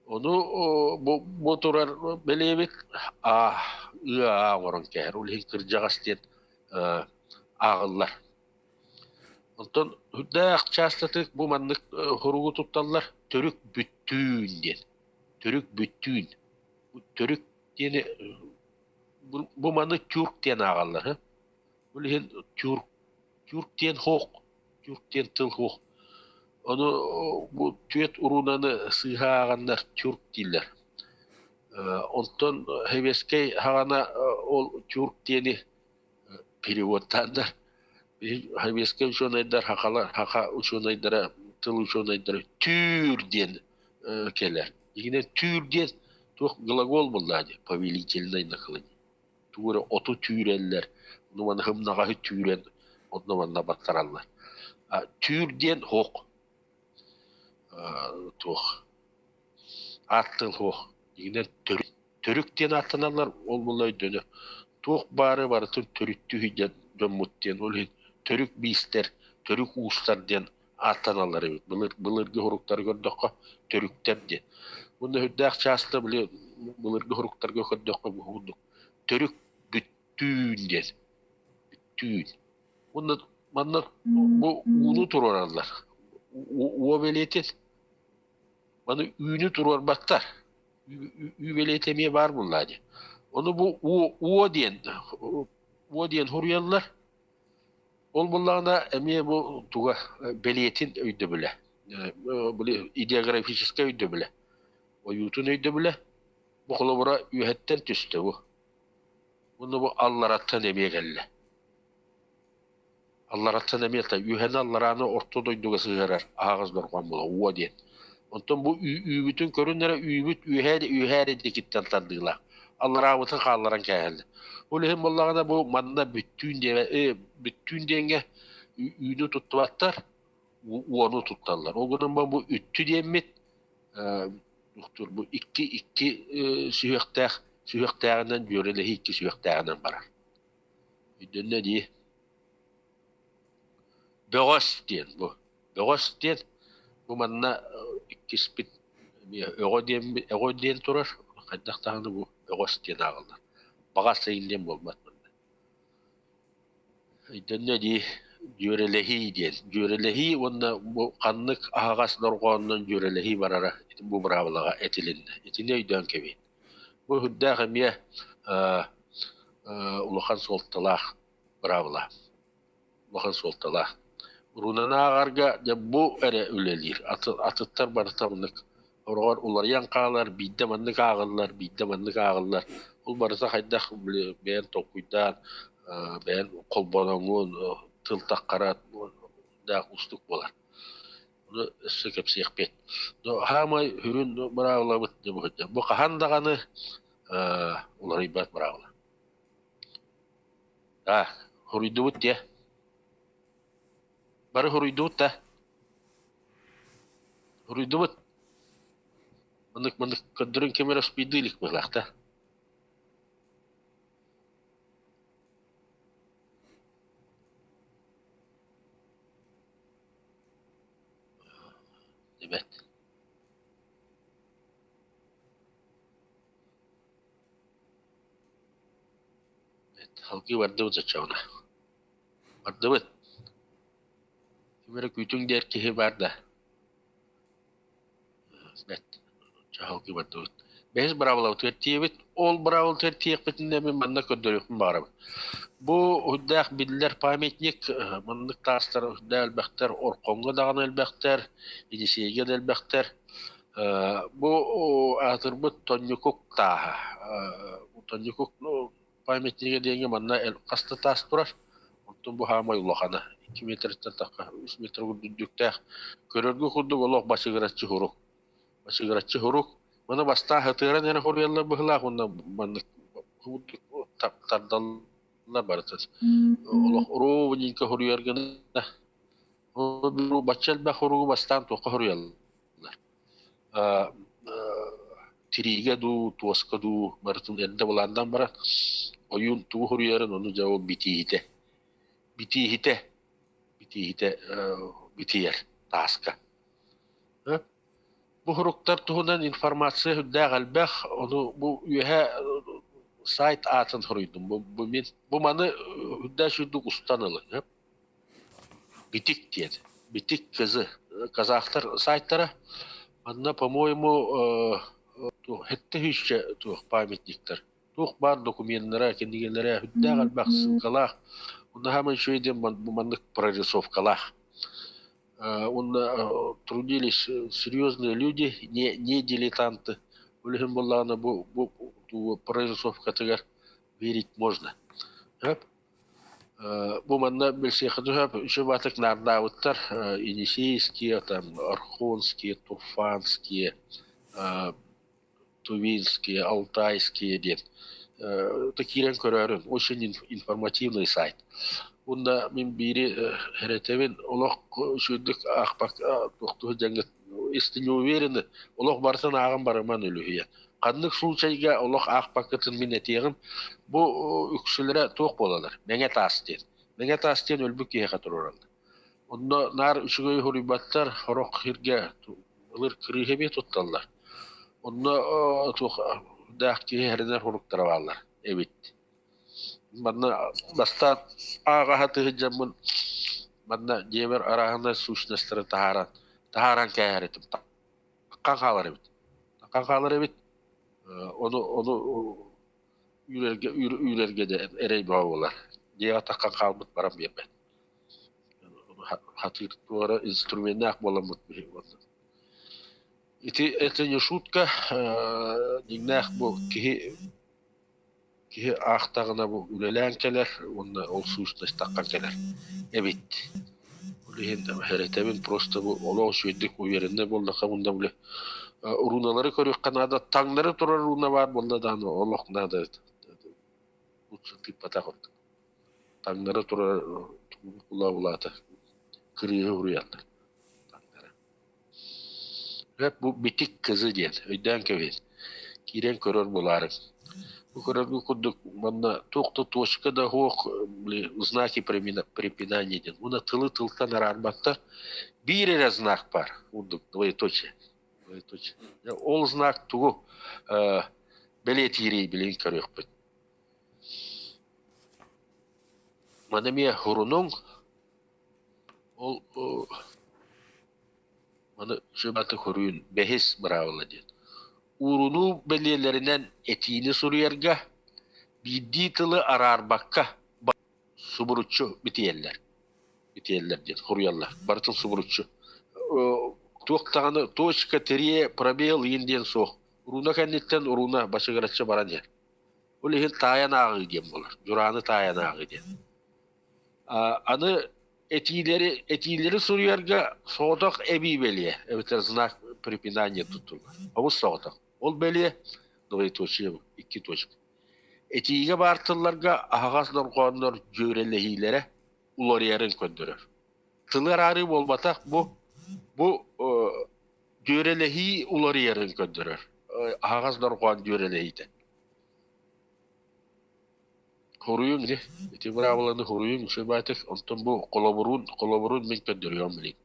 Ону бу, бу турар бэлиэбит аа ыа аа оҥорон кээһэр. Ол иһин кырдьаҕас диэн ааҕыллар. Онтон үрдээх чаастатык бу маннык хоругу тутталлар төрүк бүттүүн диэн. Төрүк бүттүүн. Төрүк диэни Бу маны тюрк диэн ааҕаллар. Ол иһин тюрк, тюрк диэн хоох, тюрк диэн тыл хоох. Ону бу түөрт уруунаны сыыһа ааҕаннар тюрк дииллэр. Онтон сэбиэскэй саҕана ол тюрк диэни переводтааннар сэбиэскэй учуонайдар сахалар саха учуонайдара тыл учуонайдара түүр диэн кэлэр. Дьиҥинэн түүр диэн туох глагол буоллаҕа дии повелительнай наклонение. Тугу эрэ оту түүрэллэр, ону маны һымнаҕаһы түүрэн онно-манна баттараллар. Түүр диэн һуох туох аат тыл һуох. Дьиҥинэн төрүт төрүк диэн ааттаналлар, ол буолла өйдөнөр. Туох баары барытын төрүттүү сылдьар дьоммут диэн, ол иһин төрүк биистэр, төрүк уустар диэн ааттаналлар эбит. Былыр, былыргы суруктары көрдөххө, төрүктэр диэн. Уонна сүрдээх чааста били былыргы суруктарга көрдөххө бу курдук төрүк бүттүүн диэн. Бүттүүн. Уонна манна бу ууну туруораллар. Уо бэлиэтин. Маны үүнү туруорбаттар. Үү бэлиэтэ эмиэ баар буоллаа дии. Ону бу уо диэн уо диэн суруйаллар. Ол буоллаҕына эмиэ бу туга бэлиэтин өйдөбүлэ, били идеографическай өйдөбүлэ, ойуутун өйдөбүлэ бу холобура үөһэттэн түстэ бу. Уонна бу аллараттан эмиэ кэллэ. Аллараттан эмиэ үөһэни алларааны орто дойдуга сыһыарар аһаҕас дорҕоон буолар уо диэн. Онтон бу үүбүтүн көрүн эрэ үүбүт үөһээ үөһээ эрэ диэкиттэн тардыылаах. Аллараабытын хаалларан кээһэллэр. Ол иһин буоллаҕына бу манна бүттүүн диэбэ бүттүүн диэҥҥэ үүнү туттубаттар, уону тутталлар. Ол гынан бу үттү диэммит бу икки икки сүһүөхтээх сүһүөхтээҕинэн дьүөрэлэһии икки сүһүөхтээҕинэн барар. Өйдөннө дии. Бөҕөс диэн бу. Бөҕөс диэн бу манна иккиспит эмиэ өҕө диэн өҕө диэн турар. Хайдах даҕаны бу бөҕөс диэн ааҕыллар. Баҕас ыйын диэн буолбат манна. Өйдөннө дии дьүөрэлэһии диэн. Дьүөрэлэһии уонна бу ханнык аһаҕас дорҕоонунан дьүөрэлэһии барара бу быраабылаҕа этилиннэ. Итини өйдөөн кэбиһин. Бу сүрдээх эмиэ улахан суолталаах быраабыла. Улахан суолталаах. Рунаны ааҕарга дьэ бу эрэ үлэлиир. Атыттар барыта оннук. Сороҕор уларыйан хаалар, биирдэ маннык ааҕыллар, биирдэ маннык ааҕыллар. Ол барыта хайдах бэйэн толкуйдаан, бэйэн холбоноҥҥун тыл таххара уустук буолар. Ону өссө кэпсиэхпит. Хаамай сүрүн быраабылабыт бу хаһан даҕаны уларыйбат быраабыла. Аа, хоруйдубут диэ. Бары хоруйдубут да. Хоруйдубут. Маннык маннык көрдөрөн ким эрэ успейдыы илик быһыылаах да. Эбэт. Салгыы бардыбыт оччоҕуна. Бардыбыт. Ким эрэ күүтүҥ диэр киһи баар да? Бэт. Салгыы бардыбыт. Бэһис быраабылабытыгар тиийэбит. Ол быраабылатыгар тиийиэхпитинэ мин манна көрдөрүөхпүн баҕарабын. Бу үрдээх биллэр памятник маннык таастар үрдээх элбэхтэр, Орхоҥҥо даҕаны элбэхтэр, Енисейгэ да элбэхтэр. Бу аатырбыт Тонньукук тааһа. Тонньукук памятнига диэҥҥэ манна хас да таас турар. Онтон бу хаамай улахана. 2 метртэн тахха 3 метр үрдүктээх. Көрөргө курдук олох бачыгыраччы хурук. Бачыгыраччы хурук. Маны бастаан хатыаран эрэ хоруйаллар быһылаах уонна маннык тардаллар барытын. Олох ровненько хоруйар гына. Бачча элбэх хоругу бастаан туохха хоруйаллар? Тириигэ дуу, туоска дуу барытын эрдэ былааннаан баран ойуун тугу суруйарын ону дьэ ол битииһитэ битииһитэ битииһитэ битийэр тааска. Бу суруктар туһунан информация сүрдээх элбэх, ону бу үөһэ сайт аатын суруйдум. Бу, бу, мин, бу маны үрдээх сүрдүк устан ылын. Битик диэн. Битик кызы. Казахтар сайтара. Манна, по-моему, сэттэ сүүсчэ туох памятниктар. Туох баар докуменнара, кинигэлэрэ сүрдээх элбэх ссылкалаах. Онно саамай үчүгэй диэн бу маннык прорисовкалаах. Уонна трудились серьезные люди, не, не дилетанты. Ол иһин буоллаҕына бу, бу прорисовкатыгар верить можно. Сөп? Бу манна билсиэххэ сөп үчүгэй баатык наардаабыттар Енисейские, там, Орхонские, Турфанские, Тувинские, Алтайские диэн киирэн көрөөрүн очень информативный сайт. Уонна мин биири эрэтэбин олох үчүгэйдик аахпакка туохтуу дьаҥҥыт если не уверены олох барытын ааҕан барыман үлүһүйэн. Ханнык случайга олох аахпаккытын мин этиэҕим. Бу үксүлэрэ туох буолалар? Мэҥэ таас диэн. Мэҥэ таас диэн өлбүт киһиэхэ туруораллар. Онно наар үчүгэй суруйбаттар, сорох сиргэ былыр кырыыһа эмиэ тутталлар. Онно туох даах киһи эрэнэр суруктара бааллар эбит. Манна бастаан ааҕаһа тыһыдьаммын манна дьиэбэр арааһынай сущностары таһааран таһааран кээһэр этим. Таккан хаалар эбит. Таккан хаалар эбит. Ону ону үүрэргэ үүрэргэ да эрэй бөҕө буолар. Дьиэҕэ таккан хаалбыт баран биэрбэт. Хатыыр туора инструменнаах буоламмыт Ити это не шутка, дьиҥнээх бу киһи киһи аахтаҕына бу үлэлээн кэлэр уонна ол сущностаххан кэлэр эбит. Ол иһин эрэтэбин просто бу олох үчүгэйдик увереннай буоллахха уонна били руналары көрүөххэ наада таҥнары турар руна баар буолла даҕаны олох наада лучше тыыппатах ордук. Таҥнары турар улаата кырыыһы уруйаллар. Таҥнары. Бу битик кызы диэн өйдөөн кэбиһин, киирэн көрөр буолаарыҥ. Бу көрөргүт курдук манна туох да точка да суох знаки препинания диэн. Уонна тылы тылтан араарбаттар. Биир эрэ знак баар курдук двоеточие. Двоеточие. Ол знак тугу бэлиэтиирий билигин көрүөхпүт. Маны эмиэ хурунуҥ Ол маны сүбаты көрүүн бэһис быраабыла диэн. Уурунуу бэлиэлэринэн этиини суруйарга биирдии тылы араарбакка субуруччу битийэллэр. Битийэллэр диэн суруйаллар. Барытын субуруччу. Туох даҕаны точка, тириэ, пробел иин диэн суох. Руна кэнниттэн руна бачыгыраччы баран иһэр. Ол иһин таайан ааҕыы диэн буолар. Дьурааны таайан ааҕыы диэн. Аны этиилэри, этиилэри суруйарга соҕотох эбии бэлиэ эбэтэр знак препинания туттуллар. Обус соҕотох. Ол бэлиэ двоеточие икки точка. Этиигэ баар тылларга аһаҕас дорҕооннор дьүөрэлэһиилэрэ уларыйарын көрдөрөр. Тылы араарыы буолбатах бу бу дьүөрэлэһии уларыйарын көрдөрөр. Аһаҕас дорҕоон дьүөрэлэһиитэ. Хоруйуҥ ини, ити быраабыланы хоруйуҥ үчүгэйдик, онтон бу холобурун, холобурун мин көрдөрүөм билигин.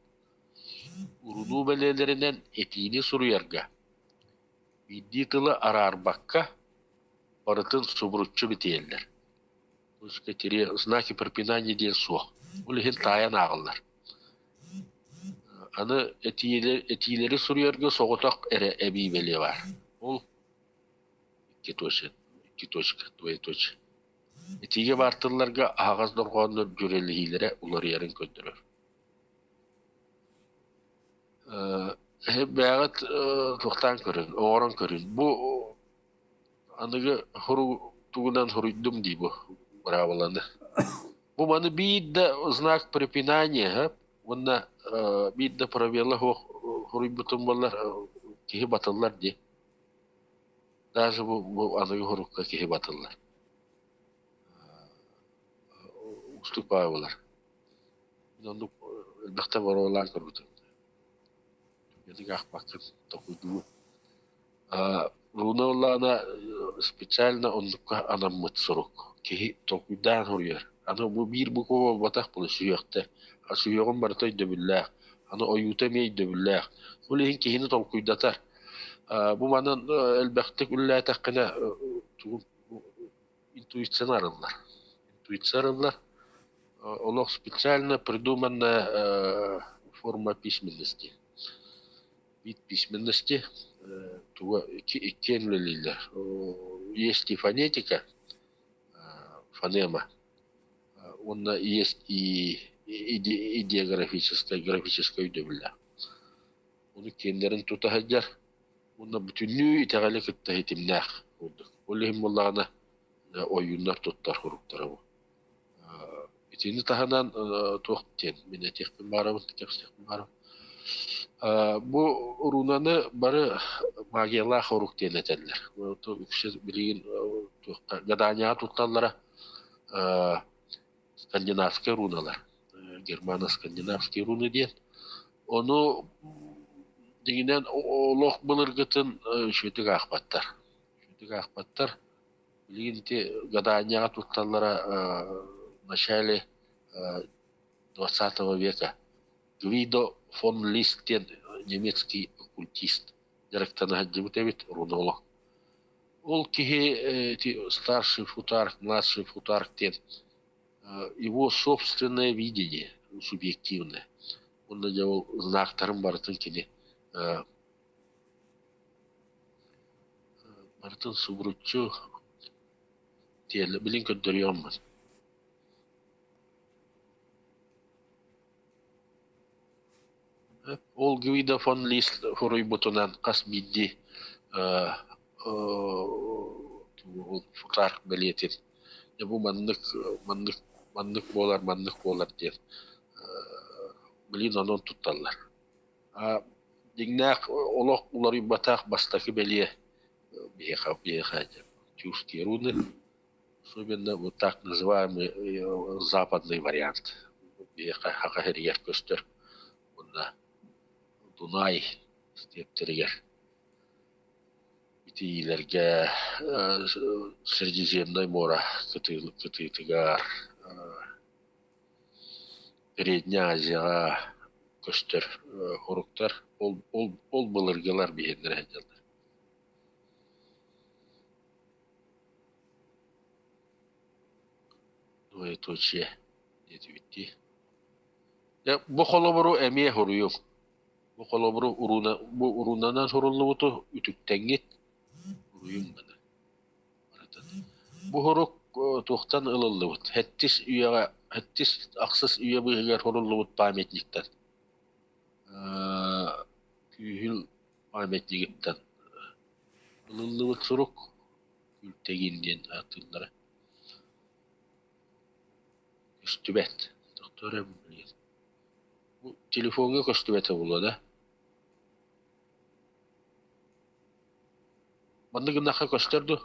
Урунуу бэлиэлэринэн этиини суруйарга биирдии тылы араарбакка барытын субуруччу битийэллэр. Знаки препинания диэн суох. Ол иһин таайан ааҕыллар. Аны этиилэри суруйарга соҕотох эрэ эбии бэлиэ баар. Ол икки точка, икки точка, двоеточие. Итиигэ баар тылларга аһаҕас дорҕооннор дьүөрэлэһиилэрэ уларыйарын көрдөрөр. Бэйэҕит туохтаан көрүн, оҥорон көрүн. Бу аныгы тугунан суруйдум дии бу быраабыланы. Бу маны биир да знак препинания уонна биир да правила суох суруйбутум буоллар киһи батыллар дии. Даже бу, бу аныгы сурукка киһи батыллар. Уустук баҕа буолар. Мин оннук элбэхтэ боруобалаан көрбүтүм. Түргэнник аахпаккын толкуйдуугун. Руна ыллаҕына специально оннукка анаммыт сурук. Киһи толкуйдаан суруйар. Аны бу биир буква буолбатах була сүһүөхтэр. Сүһүөҕүн барыта өйдөбүллээх. Аны ойуута эмиэ өйдөбүллээх. Ол иһин киһини толкуйдатар. Бу манан элбэхтик үлэлээтэххинэ интуицияны арыллар. Интуиция арыллар. Олох специально придуманная форма письменности. Вид письменности туга иккиэн үлэлииллэр. Есть и фонетика, фонема, уонна есть и идеографическай, графическай өйдөбүллээх. Ону киэннэрин тута сылдьар уонна бүтүннүү итэҕэли кытта ситимнээх курдук. Ол иһин буоллаҕына ойууннар туттар суруктара бу. Итини таһынан туох диэн мин этиэхпин баарабын, кэпсиэхпин баарабын. Бу рунаны бары магиялаах урук диэн этэллэр. Үксэ билигин туохха гаданияҕа тутталлара скандинавскай руналар. Германо-скандинавские руны диэн. Ону дьиҥинэн олох былыргытын үчүгэйдик аахпаттар. Үчүгэйдик аахпаттар. Билигин ити гаданияҕа тутталлара в начале XX века Гвидо фон Лист диэн немецкий оккультист дьарыктана сылдьыбыт эбит, рунолог. Ол киһи ити старший футарк, младший футарк диэн его собственное видение субъективное. Уонна дьэ ол знактарын барытын кини барытын субуруччу билин көрдөрүөм. Ол Гвидо фон Лист суруйбутунан хас биирдии футарк бэлиэтин дьэ бу маннык маннык маннык буолар маннык буолар диэн билин онон тутталлар. Дьиҥнээх олох уларыйбатах бастакы бэлиэ биһиэхэ биһиэхэ тюркские руны Особенно вот так называемый западный вариант биһиэхэ Саха сиригэр көстөр уонна Дунай стептэригэр итиилэргэ Средиземнай муора кытыытыгар Передняя Азияҕа көстөр уруктар ол ол былыргылар биһиэннэрэ сылдьаллар. Двоеточие диэтибит дии. Дьэ, бу холобуру эмиэ суруйуҥ. Бу холобуру уруна, бу урунанан суруллубуту үтүктэҥҥит уруйуҥ гына. Барытын. Бу сурук туохтан ылыллыбыт? Сэттис үйэҕэ, сэттис ахсыс үйэ быыһыгар суруллубут памятниктан. Күүһүл памятнигыттан ылыллыбыт сурук Күлтэгин диэн ааттыыллара. Көстүбэт. Тохтоо эрэ билигин. Бу телефоҥҥа көстүбэтэ буолуо да? Маннык гыннахха көстөр дуо?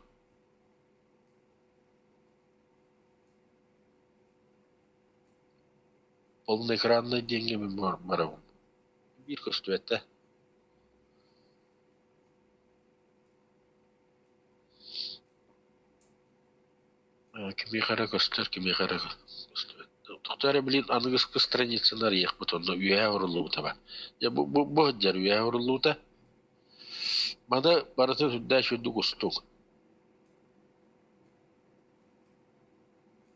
Полноэкраннай диэҥҥэ мин барабын. Биир көстүбэт да. Кимиэхэ эрэ көстөр, кимиэхэ эрэ көстүбэт. Тоҕо эрэ билигин аныгыскы страницаны арыйыахпыт онно үөһээ уруллубута баар. Дьэ бу бу бу сылдьар үөһээ уруллубута. Маны барытын сүрдээх үчүгэйдик устуҥ.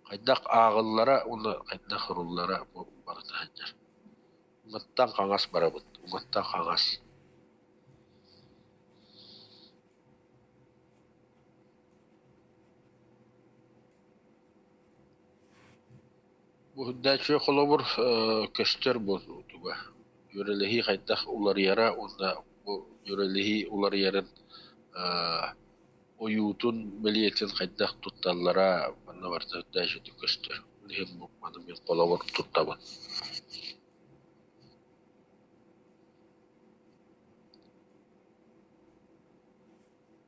Хайдах ааҕыллара уонна хайдах суруллара бу барыта сылдьар. Уҥаттан хаҥас барабыт, уҥаттан хаҥас. Бу үрдээччи холобур көстөр буолуутуга үөрэлэһии хайдах уларыйара уонна бу үөрэлэһии уларыйарын ойуутун бэлиэтин хайдах тутталлара манна барыта үрдээччитик көстөр. Ол иһин бу маны мин холобур туттабын.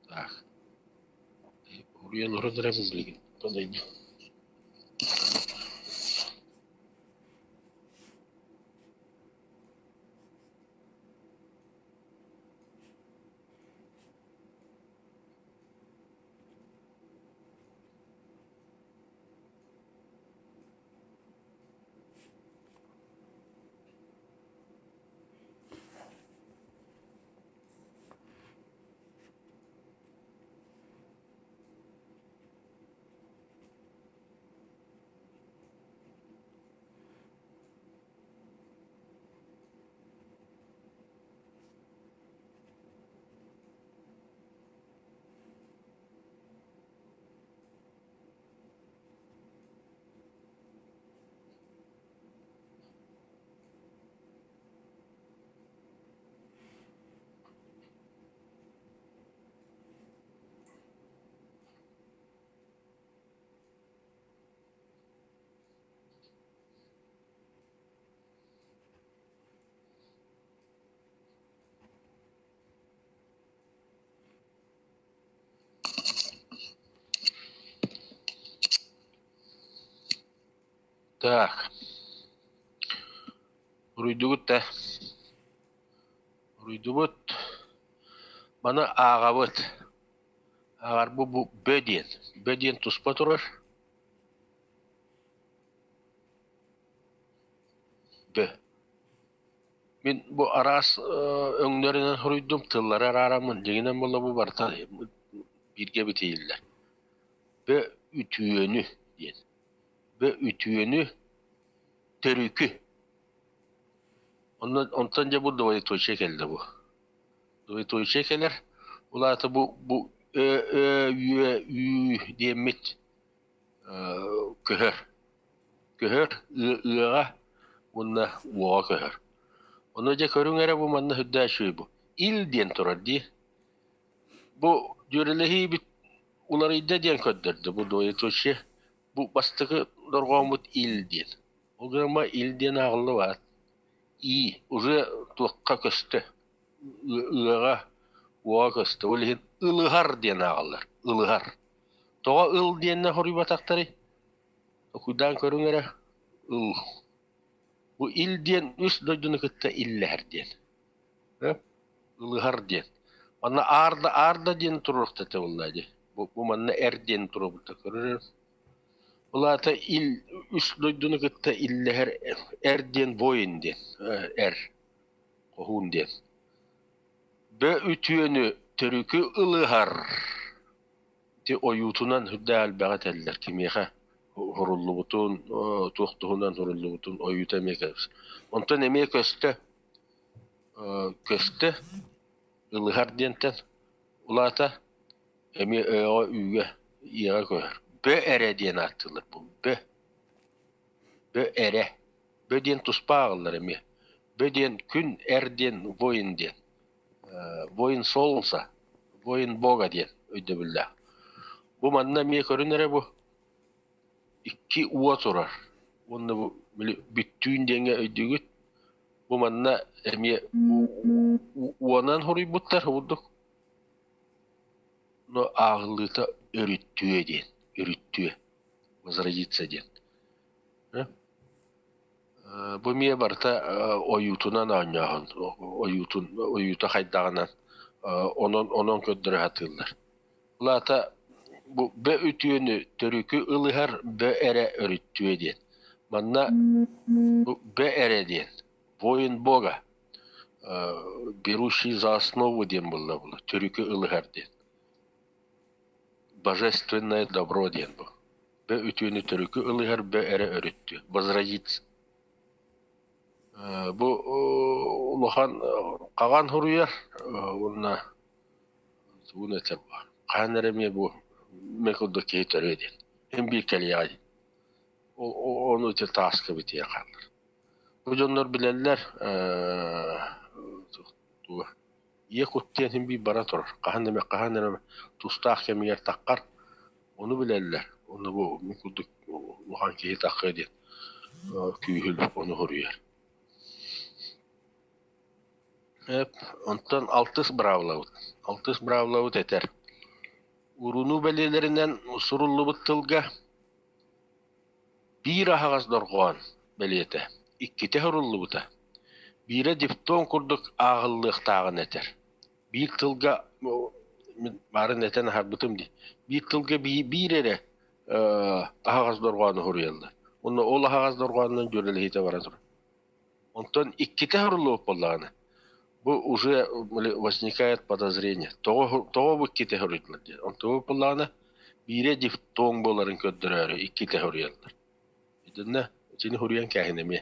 Так. Уруйан уран эрэбин билигин. Так, уруйдугут да, уруйдубут. Маны ааҕабыт. Ааҕарбыт бу бө диэн. Бө диэн туспа турар. Бө. Мин бу араас өҥнөрүнэн суруйдум, тыллары араараммын, дьиҥинэн буолла бу барыта бииргэ битийиллэр. Бө үтүөнү диэн. Бө үтүөнү төрүкү. Онно онтон дьэ бу двоеточие кэллэ бу. Двоеточие кэлэр. Ол аата бу бу ө ө үө үү диэммит көһөр. Көһөр ыаҕа уонна уоҕа көһөр. Ону дьэ көрүҥ эрэ бу манна сүрдээх үчүгэй бу. Ил диэн турар дии. Бу дьүөрэлэһиибит уларыйда диэн көрдөрдө бу двоеточие. Бу бастакы дорҕооммут ил диэн. Ол гынан ил диэн ааҕыллыбат. И уже туохха көстө. Ыаҕа уоҕа көстө. Ол иһин ылыһар диэн ааҕаллар. Ылыһар. Тоҕо ыл диэннэ хоруйбатахтарый? Токуйдаан көрүҥ эрэ, ыл. Бу ил диэн үс дойдуну кытта иллэһэр диэн. Ылыһар диэн. Манна аарда аарда диэн туруохта этэ буоллаа дии. Бу, бу манна эр диэн туруорбута көрөр. Ол аата ил үс дойдуну кытта иллэһэр эр диэн воин диэн. Эр. Хоһуун диэн. Бө үтүөнү төрүкү ылыһар. Ити ойуутунан үрдээх элбэҕи этэллэр кимиэхэ уһуруллубутун, туох туһунан уһуруллубутун ойуута эмиэ көс. Онтон эмиэ көстө, көстө ылыһар диэнтэн улаата эмиэ өөҕө үүгэ иэҕэ көһөр. Бө эрэ диэн ааттыыллар бу бө бө эрэ бө диэн туспа ааҕыллар эмиэ. Бө диэн күн, эр диэн воин диэн воин солнца, воин бога диэн өйдөбүллээх. Бу манна эмиэ көрүн эрэ бу икки уо турар уонна бу били бүттүүн диэҥҥэ өйдүүгүт. Бу манна эмиэ уонан хоруйбуттар курдук. Но ааҕыллыыта өрүттүө диэн, өрүттүө, возродиться диэн. Бу эмиэ барыта ойуутунан оонньооһун, ойуутун ойуута хайдаҕынан онон онон көрдөрө сатыыллар. Ол аата бу бө үтүөнү төрүкү ылыһар бө эрэ өрүттүө диэн. Манна бу бө эрэ диэн воин бога берущий за основу диэн буолла була төрүкү ылыһар диэн. Божественное добро диэн бу. Бө үтүөнү төрүкү ылыһар бө эрэ өрүттү. Возродиться. Бу улахан хаҕан суруйар уонна тугун этэр хаһан эрэ эмиэ бу мин курдук киһи төрүө диэн. Эн биир кэлиэҕэй. Ону ити тааска битийэн хаалар. Бу дьоннор билэллэр туга Ийэ кут диэн син биир бара турар. Хаһан эмэ хаһан эрэ тустаах кэмигэр таххар, ону билэллэр. Ону бу мин курдук улахан киһи таххыа диэн күүһүл ону хоруйар. Эп, онтон алтыс быраабылабыт. Алтыс быраабылабыт этэр. Урунуу бэлиэлэринэн суруллубут тылга Биир аһаҕас дорҕоон бэлиэтэ иккитэ суруллубута, биирэ дифтонг курдук ааҕыллыахтааҕын этэр. Биир тылга мин баарын этэн аһарбытым дии. Биир тылга биир эрэ аһаҕас дорҕоону суруйаллар. Уонна ол аһаҕас дорҕоонунан дьүөрэлэһиитэ бара турар. Онтон иккитэ суруллубут буоллаҕына, бу уже возникает подозрение. Тоҕо тоҕо бу иккитэ суруйдулар диэн. Онтон буоллаҕына, биирэ дифтонг буоларын көрдөрөөрү иккитэ суруйаллар. Итиннэ итини суруйан кээһин эмиэ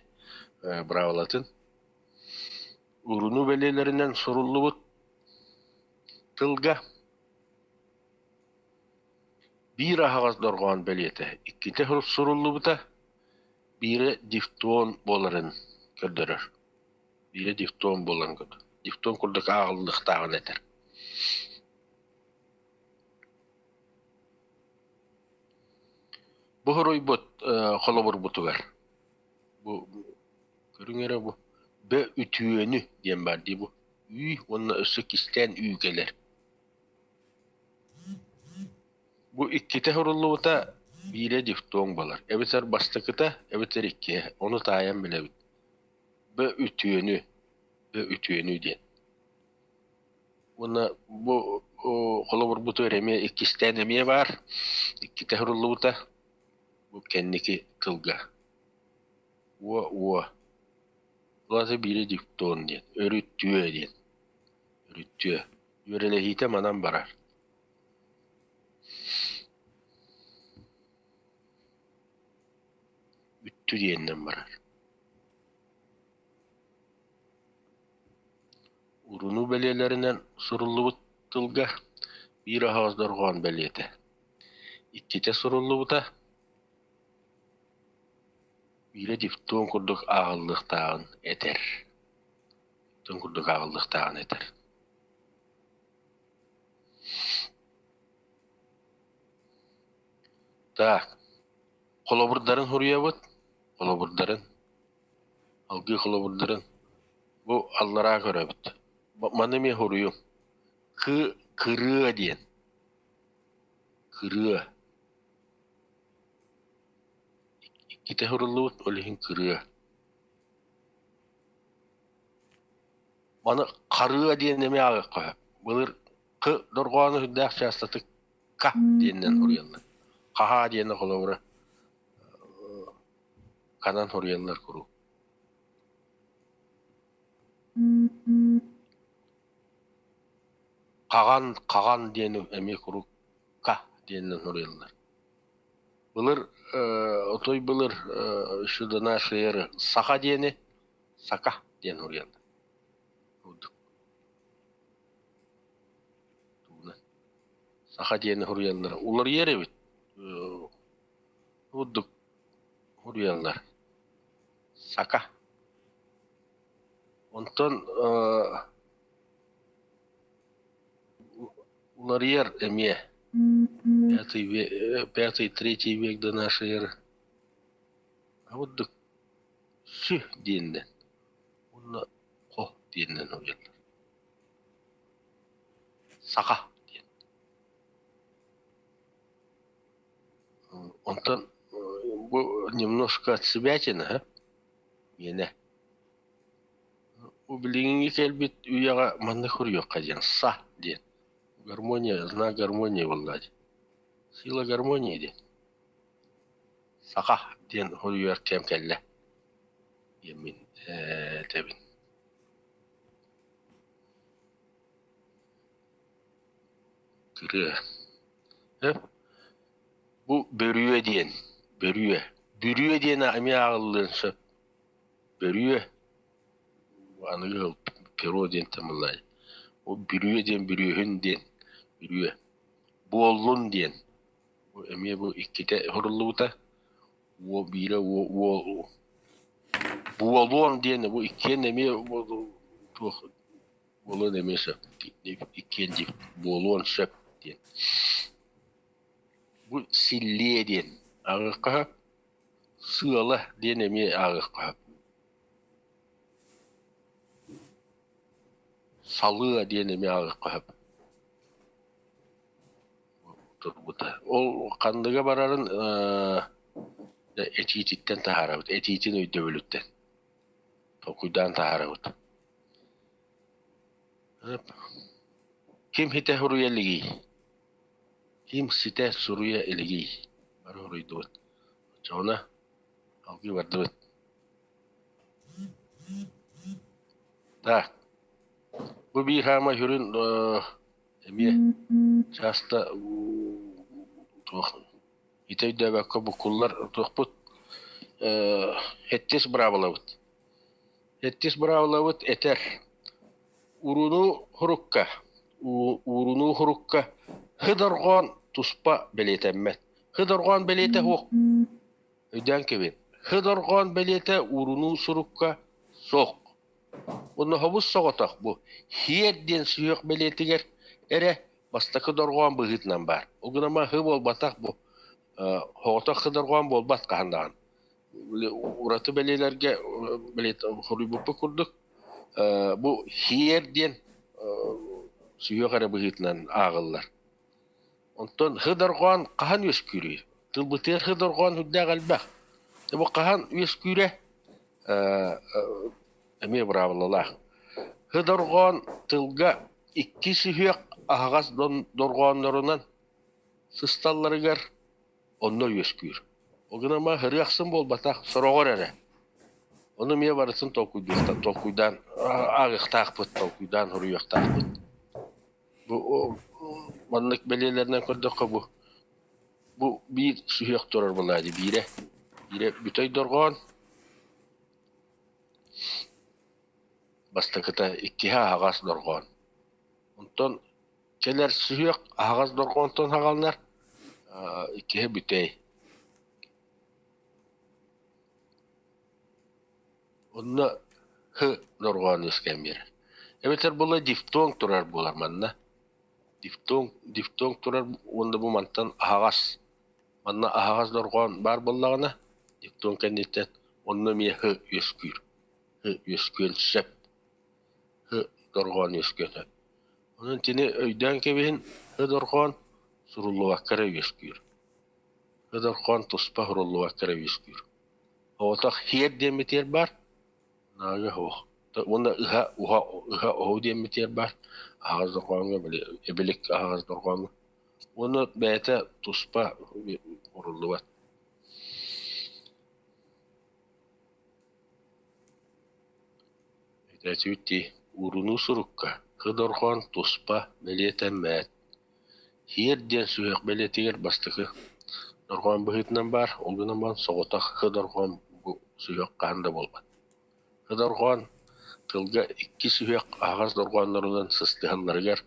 быраабылатын. Урунуу бэлиэлэринэн суруллубут тылга биир аһаҕас дорҕоон бэлиэтэ иккитэ суруллубута Биирэ дифтон буоларын көрдөрөр. Биирэ дифтон буоларын көрдөрөр. Дифтон курдук ааҕыллыахтааҕын этэр. Бу суруйбут холобурбутугар бу көрүҥ эрэ бу бө үтүөнү диэн баар дии бу үү уонна өссө кистээн үү кэлэр. Бу иккитэ суруллубута. Биирэ дифтонг буолар, эбэтэр бастакыта, эбэтэр иккиһэ, ону таайан билэбит. Б үтүөнү, Б үтүөнү диэн. Уонна бу холобурбутугар эмиэ иккистээн эмиэ баар, иккитэ суруллубута бу кэнники тылга. Уо уо Ол биирэ дифтон диэн, өрүттүө диэн, өрүттүө. Үөрэлэһиитэ манан барар. Үттү диэнинэн барар. Урунуу бэлиэлэринэн суруллубут тылга биир аһаҕас дорҕоон бэлиэтэ. Иккитэ суруллубута биирэ дифтон курдук ааҕыллыахтааҕын этэр. Дифтон курдук ааҕыллыахтааҕын этэр. Так, холобурдарын суруйабыт, холобурдарын, алгыы холобурдарын бу аллараа көрөбүт. Маны эмиэ суруйуҥ. Кы кырыа диэн. Кырыа. Иккитэ суруллубут, ол иһин кырыа. Маны харыа диэн эмиэ ааҕыахха сөп. Былыр К дорҕоону сүрдээх чаастатык К диэнинэн суруйаллар. Хаһаа диэни холобура Канан суруйаллар куруук. Хаҕан, хаҕан диэни эмиэ куруук К диэнинэн суруйаллар. Былыр отой былыр еще до нашей эры саха диэни сака диэн суруйаллар. Курдук. Саха диэни суруйаллара уларыйар эбит. Курдук суруйаллар. Сака. Онтон уларыйар эмиэ. Пятый век, пятый, третий век до нашей эры. А курдук сү диэнинэн уонна хо диэнинэн суруйаллар. Саха диэн. Онтон бу немножко отсебятина, миэнэ. Бу билиҥҥи кэлбит үйэҕэ маннык суруйуохха диэн са диэн. Гармония, знак гармонии буолла дии. Сила гармонии диэн. Саха диэн суруйар кэм кэллэ диэммин этэбин. Кырыа. Бу бөрүө диэн, бөрүө. Бүрүө диэн эмиэ ааҕыллыан сөп. Бөрүө аныгы ыал перо диэнтэн буоллаҕа дии. Ол бүрүө диэн бүрүөһүн диэн, бүрүө. Буоллун диэн. Бу эмиэ бу иккитэ суруллубута. Уо биирэ уо уол буолуон диэн бу иккиэн эмиэ туох буолуон эмиэ сөп иккиэн буолуон сөп диэн. Бу силлиэ диэн ааҕыахха сөп, сыала диэн эмиэ ааҕыахха сөп. Салыа диэн эмиэ ааҕыахха сөп. Турбута. Ол ханныга барарын этиититтэн таһаарабыт, этиитин өйдөбүлүттэн толкуйдаан таһаарабыт. Ким ситэ суруйа илигий? Ким ситэ суруйа илигий? Бары суруйдубут. Оччоҕуна алгыы бардыбыт. Так, бу биир хаамай сүрүн эмиэ часто туох ити өйдөөбөккө буккуллар туохпут Хэттис быраабылабыт. Хэттис быраабылабыт этэр Уруну хурукка, уурунуу хурукка һы дорҕоон туспа бэлиэтэммэт. Һы дорҕоон бэлиэтэ суох. Өйдөөн кэбин. Һы дорҕоон бэлиэтэ уурунуу сурукка суох. Уонна хобус соҕотох бу һиэр диэн сүһүөх бэлиэтигэр эрэ бастакы дорҕоон быһыытынан баар. Ол гынан баран һы буолбатах бу. Соҕотох һы дорҕоон буолбат хаһан даҕаны. Ураты бэлиэлэргэ хоруйбуппут курдук бу һиэр диэн сүһүөх эрэ быһыытынан ааҕыллар. Онтон һы дорҕоон хаһан үөскүүрүй? Тылбытыгар х дорҕоон үрдээх элбэх. Бу хаһан үөскүүрэ эмиэ быраабылалаах. Х дорҕоон тылга икки сүһүөх аһаҕас дорҕооннорунан сысталларыгар онно үөскүүр. Ол гынан баран ырыахсын буолбатах, сороҕор эрэ. Ону эмиэ барытын толкуйдаан ааҕыахтаахпыт, толкуйдаан суруйуохтаахпыт. Бу маннык бэлиэлэринэн көрдөххө бу бу биир сүһүөх турар буоллаҕа дии биирэ биирэ бүтэй дорҕоон бастакыта иккиһэ аһаҕас дорҕоон. Онтон кэлэр сүһүөх аһаҕас дорҕоонтон саҕаланар иккиһэ бүтэй. Онно һ дорҕоон үөскээн биэрэр. Эбэтэр була дифтонг турар буолар манна. Дифтонг, дифтонг турар уонна бу мантан аһаҕас. Манна аһаҕас дорҕоон баар буоллаҕына, дифтонг кэнниттэн онно эмиэ һ үөскүүр. Һ үөскүөн сөп. Һ дорҕоон үөскүөн сөп. Онон итини өйдөөн кэбиһин, һ дорҕоон суруллубакка эрэ үөскүүр. Һ дорҕоон туспа суруллубакка эрэ үөскүүр. Оҕотох һиэр диэммитигэр баар, наага суох. Уонна ыһа уһа ыһа оһу диэммитигэр баар, аһаҕас дорҕооҥҥо били эбилик аһаҕас дорҕооҥҥо. Уонна бэйэтэ туспа уруллубат. Этээччибит дии, уурунуу сурукка һы дорҕоон туспа бэлиэтэммэт. Һиэр диэн сүһүөх бэлиэтигэр бастакы дорҕоон быһыытынан баар, ол гынан баран соҕотох һы дорҕоон бу сүһүөх хаһан да буолбат. Һы дорҕоон тылга икки сүһүөх аһаҕас дорҕооннорунан сыстыһалларыгар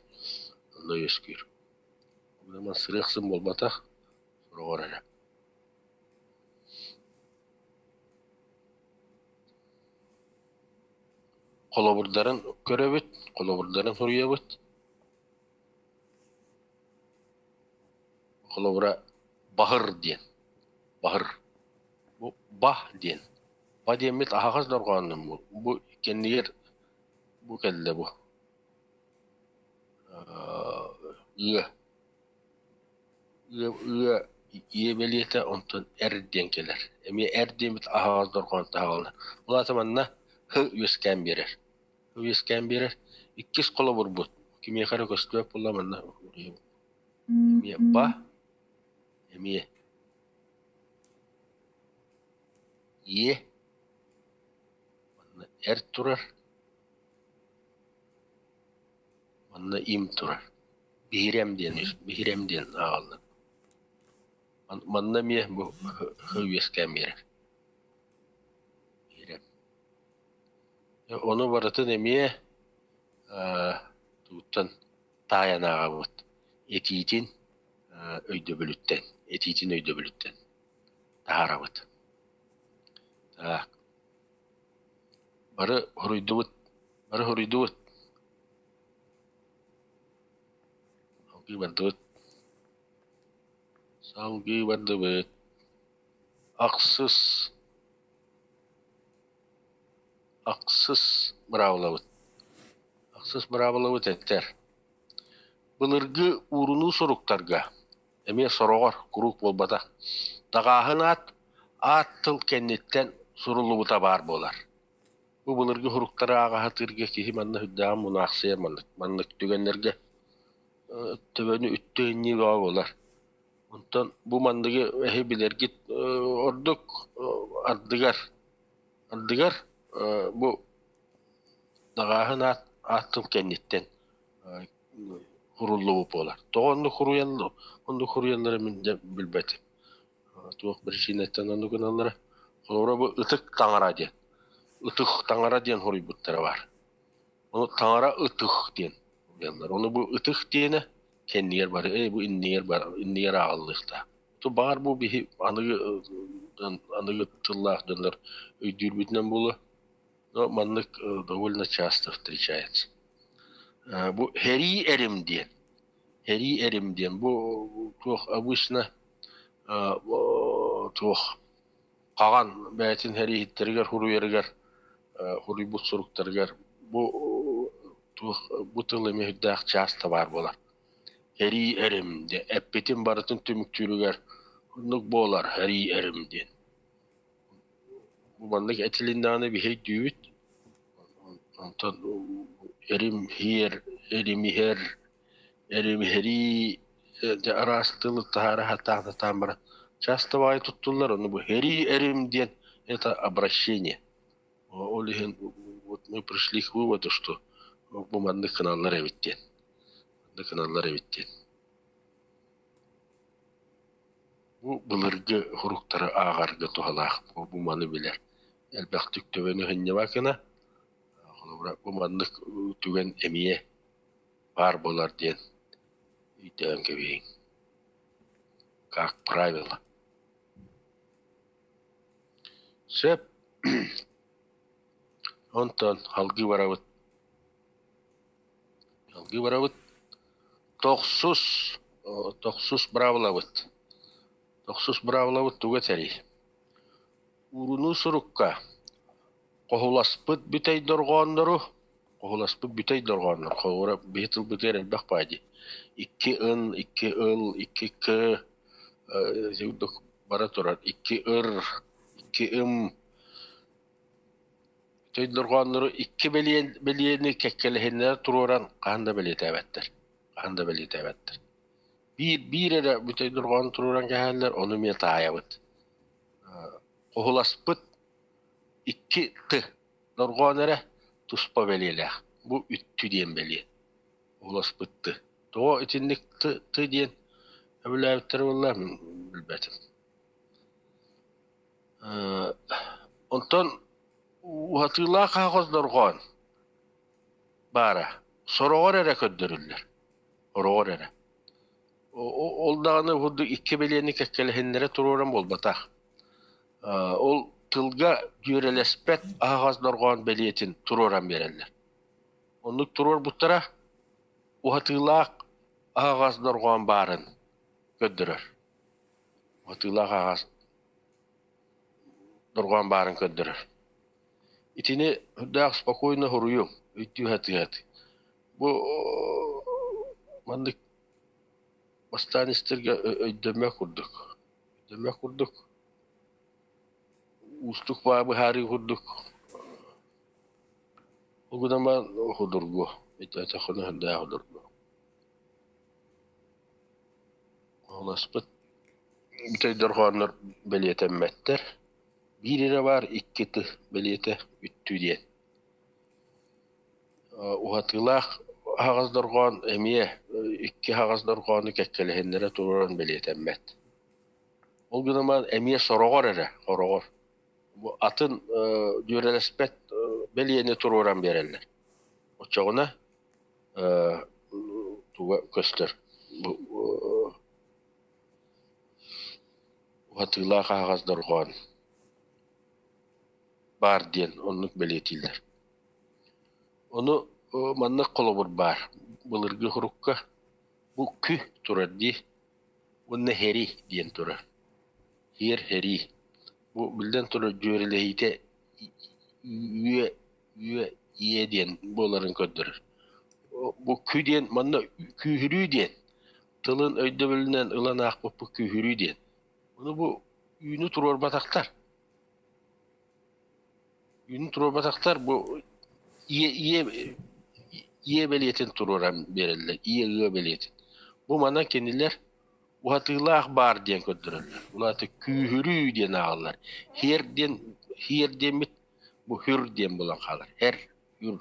онно үөскүүр. Ол гынан сырыахсын буолбатах, сороҕор эрэ. Холобурдарын көрөбүт, холобурдарын суруйабыт. Холобура, баһыр диэн, баһыр. Бу баһ диэн. Ба диэммит аһаҕас дорҕооннум бу. Бу кэннигэр бу кэллэ бу. Ыа. Ыа ыа ийэ бэлиэтэ онтон эр диэн кэлэр. Эмиэ эр диэммит аһаҕас дорҕоон таһаҕаланар. Ол аата манна һ үөскээн биэрэр. Үөскээн биэрэр. Иккис холобурбут кимиэхэ эрэ көстүбэт буолла манна эмиэ ба эмиэ иэ манна эр турар манна им турар биһирэм диэн биһирэм диэн ааҕаллар манна эмиэ бу һ үөскээн биэрэр биһирэм Ону барытын эмиэ тугуттан таайан ааҕабыт этиитин өйдөбүлүттэн, этиитин өйдөбүлүттэн таһаарабыт. Так. Бары хоруйдубут, бары хоруйдубут. Салгыы бардыбыт. Салгыы бардыбыт. Ахсыс Ахсыс быраабылабыт Ахсыс быраабылабыт этэр: Былыргы уурунуу суруктарга, эмиэ сороҕор куруук буолбатах, даҕааһын аат аат тыл кэнниттэн суруллубута баар буолар. Бу былыргы суруктары ааҕаһатыырга киһи манна сүрдээҕин мунаахсыйар маннык маннык түгэннэргэ төбөнү үттэ иннии бөҕө буолар. Онтон бу манныгы эһи билэргит ордук ардыгар ардыгар бу даҕааһын аат аат тыл кэнниттэн уруллубут буолар. Тоҕо оннук суруйаллар оннук суруйаллара мин дьэ билбэтим. Туох причинаттан оннук гыналлара. Холобура бу ытык таҥара диэн. Ытых таҥара диэн суруйбуттара баар. Ону таҥара ытых диэн суруйаллар. Ону бу ытых диэнэ кэннигэр бары эй бу иннигэр бар иннигэр ааҕыллыахтаах. То баар бу биһи аныгы аныгы тыллаах дьоннор өйдүүрбүтүнэн буолуо. Но маннык довольно часто встречается. Бу һэрии эрим диэн. Һэрии эрим диэн бу туох обычно туох хаҕан бэйэтин һэрииһиттэригэр суруйарыгар суруйбут суруктарыгар бу туох бу тыл эмиэ сүрдээх часто баар буолар. Эрии эрим диэн эппитин барытын түмүктүүрүгэр Оннук буолар эрий эрим диэн. Бу маннык этилиннэҕинэ биһи өйдүүбүт. Онтон эрим иһиэр, эримиһэр, эримиһэрии дьэ араас тылы таһаара сатаан сатаан баран часто баҕайы туттуллар. Ону бу эрий эрим диэн это обращение. Ол иһин вот мы пришли к выводу, что бу маннык гыналлар эбит диэн. Маннык гыналлар эбит диэн. Бу былыргы суруктары ааҕарга туһалаах, бу маны билэр. Элбэхтик төбөнү сынньабакына, холобура, бу маннык түгэн эмиэ баар буолар диэн өйдөөн кэбиһиҥ. Как правило. Сөп. Онтон салгыы барабыт. Салгыы барабыт. Тохсус, тохсус быраабылабыт. Тохсус быраабылабыт тугу этэрий? Уурунуу сурукка хоһуласпыт бүтэй дорҕооннору, хоһуласпыт бүтэй дорҕооннор, холобура, биһи тылбытыгар элбэх баа дии. Икки ын, икки ыл, икки к, бара турар. Икки ыр, икки ым, Бүтэй дорҕооннору икки бэлиэни кэккэлэһиннэрэ туруоран хаһан да бэлиэтээбэттэр, хаһан да бэлиэтээбэттэр. Биир биир эрэ бүтэй дорҕоону туруоран кэһээллэр, ону эмиэ таайабыт. Хоһуласпыт икки т дорҕоон эрэ туспа бэлиэлээх. Бу үттү диэн бэлиэ. Хоһуласпыт т. Тоҕо итинник т т диэн сөбүлээбиттэрэ буолла билбэтим. Онтон уһатыылаах аһаҕас дорҕоон баара сороҕор эрэ көрдөрүллэр, сороҕор эрэ. Ол даҕаны курдук икки бэлиэни кэккэлэһиннэрэ туруоран буолбатах. Ол тылга дьүөрэлэспэт аһаҕас дорҕоон бэлиэтин туруоран биэрэллэр. Оннук туруорбуттара уһатыылаах аһаҕас дорҕоон баарын көрдөрөр. Уһатыылаах аһаҕас дорҕоон баарын көрдөрөр. Итини үрдээх спокойно суруйуҥ, өйдүү сатыаҕыт. Бу маннык бастаан истэргэ өйдөммөт курдук. Өйдөммөт курдук, уустук баа быһаарыы курдук. Ол гынан баран судургу, өйдөөтөххүнэ сүрдээх судургу. Уоласпыт бүтэй дорҕооннор бэлиэтэммэттэр. Биир эрэ баар икки тых бэлиэтэ үттүү диэн. Уһатыылаах аһаҕас дорҕоон эмиэ икки аһаҕас дорҕоону кэккэлэһиннэрэ туруоран бэлиэтэммэт. Ол гынан баран эмиэ сороҕор эрэ, хороҕор. Бу атын дьүөрэлэспэт бэлиэни туруоран биэрэллэр. Оччоҕуна туга көстөр бу уһатыылаах аһаҕас дорҕоон баар диэн оннук бэлиэтииллэр. Ону маннык холобур баар. Былыргы сурукка бу кү турар дии уонна һэри диэн турар. Һиэр һэрии. Бу биллэн турар дьүөрэлэһиитэ үө үө ийэ диэн буоларын көрдөрөр. Бу кү диэн манна күүһүрүү диэн тылын өйдөбүлүнэн ылан аахпыппыт күүһүрүү диэн. Ону бу үүнү туруорбатахтар. Үүнү туруорбатахтар бу ийэ ийэ ийэ бэлиэтин туруоран биэрэллэр, ийэ ыа бэлиэтин. Бу манан кинилэр уһатыылаах баар диэн көрдөрөллөр. Ол аата күүһүрүү диэн ааҕаллар. Һиэр диэн һиэр диэммит бу һүр диэн буолан хаалар. Һэр, үр,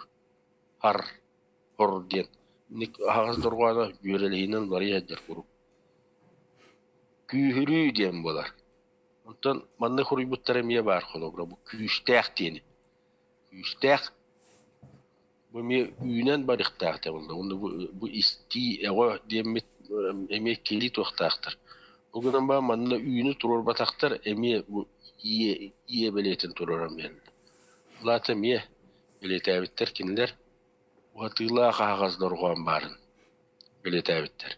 хар, хор диэн. Ник аһаҕас дорҕооно дьүөрэлэһиинэн уларыйа сылдьар куруук. Күүһүрүү диэн буолар. Онтон манна суруйбуттара эмиэ баар холобура бу күүстээх диэни. Күүстээх бу эмиэ үүнэн барыахтаах диэн буолла. Уонна бу, бу истии эҕо диэммит эмиэ кили туохтаахтар. Ол гынан баран манна үүнү туруорбатахтар эмиэ бу ийэ, ийэ бэлиэтин туруоран биэрэллэр. Ол аата эмиэ бэлиэтээбиттэр кинилэр уһатыылаах аһаҕас дорҕоон баарын бэлиэтээбиттэр.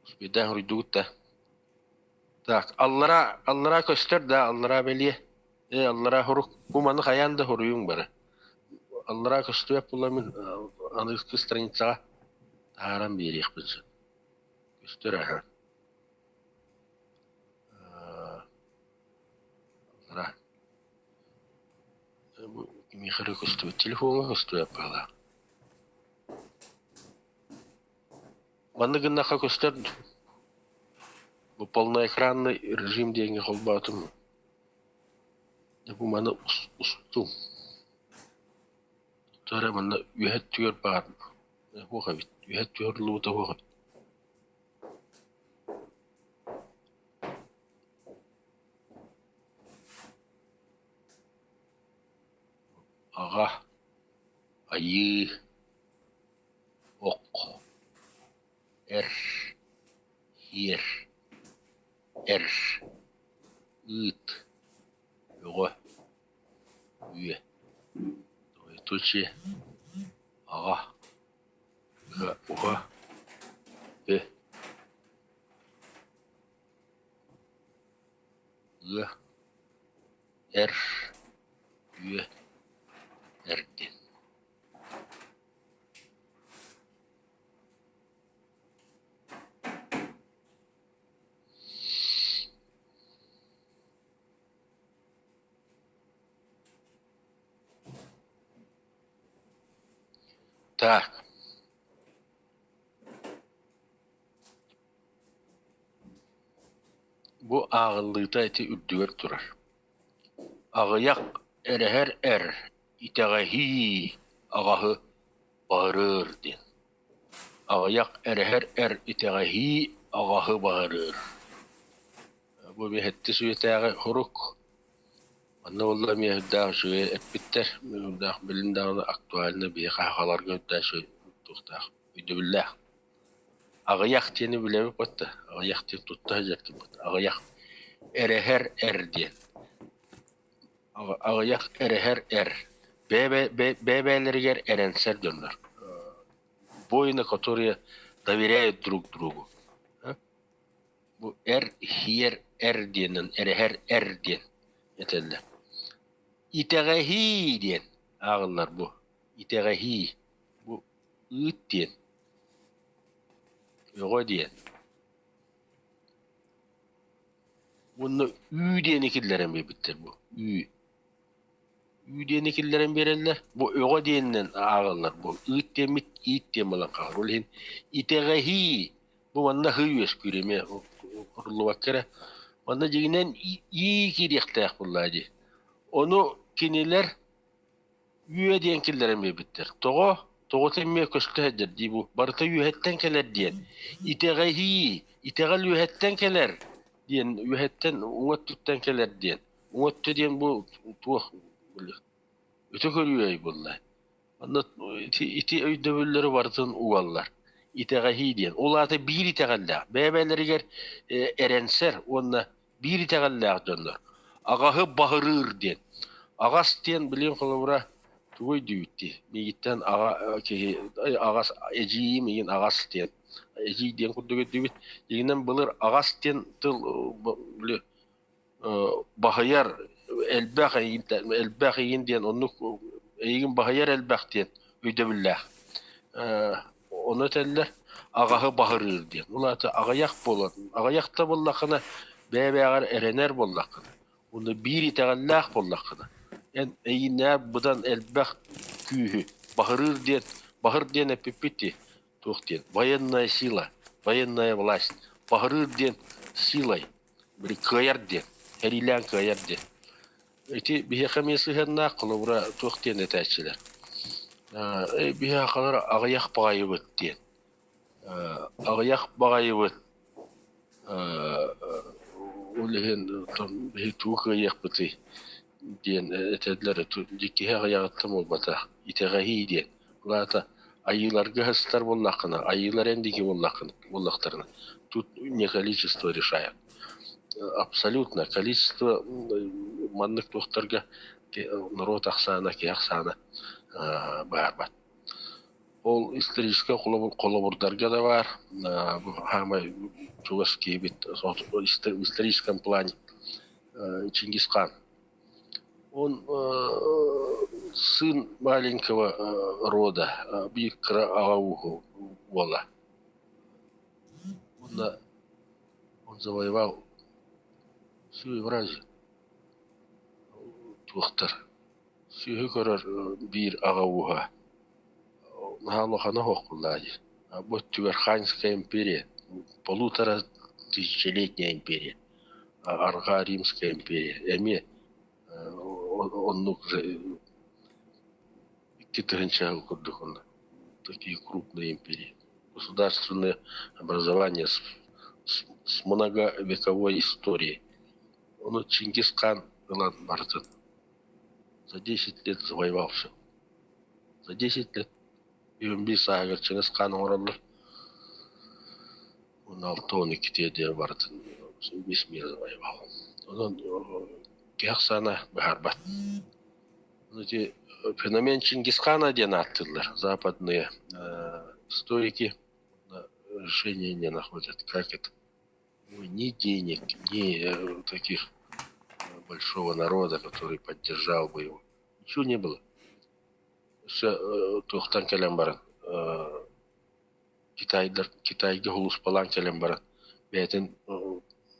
Успейдаах уруйдугут да. Так, аллараа, аллараа көстөр да, аллараа бэлиэ. Ээ, аллараа сурук. Бу маны хайаан да суруйуҥ бары. Аллараа көстүбэт буолла мин. Аныгыскы страницаҕа таһааран биэриэхпин сөп. Көстөр аһа. Бу кимиэхэ эрэ көстүбэт, телефоҥҥа көстүбэт быһыылаах. Маннык гыннахха көстөр бу полноэкранный режим диэҥҥэ холбоотум. Дьэ бу маны устуҥ. Тоҕо эрэ манна үөһэ өттүгэр баар уох эбит, үөһэ өттүгэр уһуллубута уох эбит. Аҕа, айыы, ох, эр, иэр, эр, ыыт, өҕө, үө, двоеточие, аҕа, ыа, уһа, ө Ыа, эр, үө, эрдин Так. Бу ааҕыллыыта ити үрдүгэр турар. Аҕыйах эрэһэр эр, итэҕэһии аҕаһы баһырыыр диэн. Аҕыйах эрэһэр эр итэҕэһии аҕаһы баһырыыр. Бу биһэтти сүөтээҕи хорук. Манна буолла эмиэ үрдээх үчүгэй эппиттэр. Үрдээх билин даҕаны актуально биһиэхэ сахаларга үрдээх үчүгэй туохтаах өйдөбүллээх. Аҕыйах диэни билэбит батта, аҕыйах диэн тутта сылдьар тылбыт. Аҕыйах эрэһэр эр диэн. Аҕыйах эрэһэр эр. Бэйэ-бэйэлэригэр эрэнсэр дьоннор. Воины, которые доверяют друг другу. Бу эр, хиэр, эр диэнин эрэһэр эр диэн этэллэр. Итэҕэһии диэн ааҕыллар бу. Итэҕэһии. Бу ыыт диэн, өҕө диэн уонна үү диэни киллэрэн биэрбиттэр бу үү. Үү диэни киллэрэн биэрэллэр. Бу өҕө диэнинэн ааҕаллар бу. Ыыт диэммит иит диэн буолан хаалар. Ол иһин итэҕэһии бу манна һыы үөскүүр эмиэ уруллубакка эрэ. Манна дьиҥинэн ии киириэхтээх буоллаа дии. Ону кинилэр Үө диэн киллэрэн биэрбиттэр. Тоҕо? Тоҕото эмиэ көстө сылдьар дии бу. Барыта үөһэттэн кэлэр диэн. Итэҕэһии, итэҕэл үөһэттэн кэлэр диэн, үөһэттэн уҥа өттүттэн кэлэр диэн. Уҥа өттө диэн бу туох өтө көрүү өй буолла. Онно ити, ити өйдөбүллэри барытын угаллар. Итэҕэһии диэн. Ол аата биир итэҕэллээх. Бэйэ-бэйэлэригэр эрэнсэр уонна биир итэҕэллээх дьоннор. Аҕаһы баһырыыр диэн. Аҕас диэн билигин холобура тугу өйдүүбүт дии. Миигиттэн аҕа киһи аҕас эдьиийим игин аҕас диэн. Эдьиий диэн курдук өйдүүбүт. Дьиҥинэн былыр аҕас диэн тыл били баһыйар элбэх элбэх игин диэн оннук эйигин баһыйар элбэх диэн өйдөбүллээх. Ону этэллэр аҕаһы баһырыыр диэн. Ол аата аҕыйах буолан, аҕыйах да буоллаххына, бэйэ-бэйэҕэр эрэнэр буоллаххына, уонна биир итэҕэллээх буоллаххына, эн эйииннээх быдан элбэх күүһү баһырыыр диэн, баһыр диэн эппиппит дии, туох диэн, военная сила, военная власть, баһырыыр диэн силой, били кыайар диэн, эриилээн кыайар диэн. Ити биһиэхэ эмиэ сыһыаннаах, холобура, туох диэн этээччилэр. Биһиэхэ аҕыйах баҕайыбыт диэн. Аҕыйах баҕайыбыт ол иһин биһи тугу кыайыахпытый диэн этэллэр. Киһи аҕыйаҕыттан буолбатах, итэҕэһии диэн. Ол аата айыыларга сыстар буоллаххына, айыылар эн диэки буоллаххына буоллахтарына, тут не количество решает. Абсолютно количество маннык туохтарга норуот ахсаана, киһи ахсаана баарбат. Ол историческай холобурдарга да баар, бу хаамай чугас киһибит в историческом плане Чингисхан. Он Сын маленького рода, биир кыра аҕа ууһу уола. Уонна он завоевал всю Евразию. Туохтар сүөһү көрөр биир аҕа ууһа наһаа улахана суох буоллаҕа дии. Бу өттүгэр Ханьская империя, полутора тысячелетняя империя, Арҕаа Римская империя эмиэ оннук 2000 курдук такие крупные империи. Государственное образование с, с, с многовековой историей. Ону Чингис-хан ылан барытын за 10 лет завоевал все. За 10 лет 21 сааһыгар Чыҥыс-хаан оҥороллор. Уонна 62 диэн барытын весь мир завоевал. Онон киһи ахсаана быһаарбат. Эти феномен Чингисхана диэн ааттыыллар западные историки решения не находят. Как это? Ни денег, ни таких большого народа, который поддержал бы его. Ничего не было. Өссө туохтан кэлэн баран Китайдар Китайга сулууспалаан кэлэн баран бэйэтин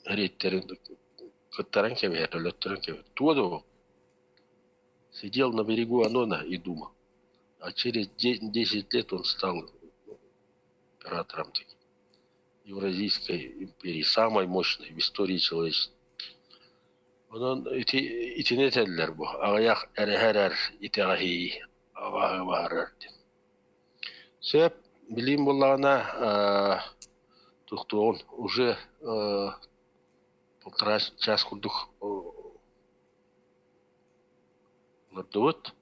рейдтерин кыттаран кэбиһэр, өлөттөрөн кэбиһэр. Туга да суох. Сидел на берегу Анона и думал. А через 10 лет он стал императором таким. Евразийской империи, самой мощной в истории человечества. Онон ити итини этэллэр бу аҕыйах эрэһэрэр итэҕэһии абааһы баһарар диэн. Сөп, билиим буоллаҕына туохтуоҕун уже полтора час курдук олордубут.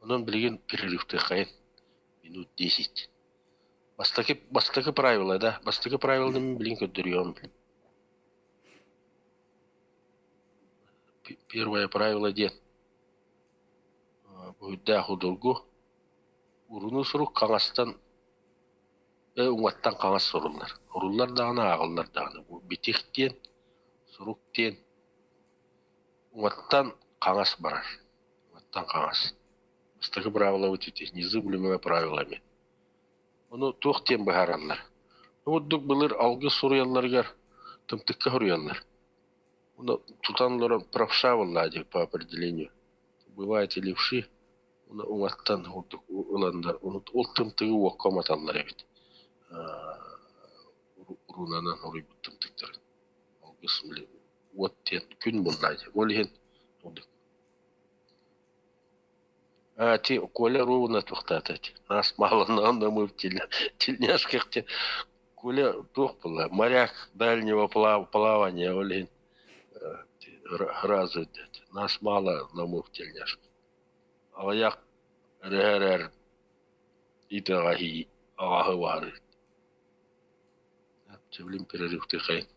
Онон билигин перерывтыаххайын минут 10. Бастакы бастакы правило да бастакы правиланы мин билигин көрдөрүөҕүм. Первое правило диэн буруйдаах удургу уруну сурук хаҥастан уҥаттан хаҥас суруллар. Уруллар даҕаны ааҕыллар даҕаны. Бу битих диэн, сурук диэн уҥаттан хаҥас барар. Уҥаттан хаҥас. Бастакы правилабыт ити незыблемое правилами. Ону туох диэн быһаараллар? Бу курдук былыр алгыс суруйалларыгар тымтыкка суруйаллар. Ону тутан олорон правша буоллаа дии по определению. Бывает и левши, уну уҥаттан курдук ыланнар, ол тымтыгы уокка уматаллар эбит. Урунанан уруйбут тымтыктарын. Алгыс уот диэн күн буоллаа дии. Ол иһин А, ти Коля ровно туохтаата ити. Нас мало но мы в тельняшках те Коля туох буолла моряк дальнего плавания ол иһин ыраас өйдөт. Нас мало но мы в тельняшках. Аҕыйах эрэһэрэр итэҕэһии аҕаһы баары. Чэбилин перерывтыхайын.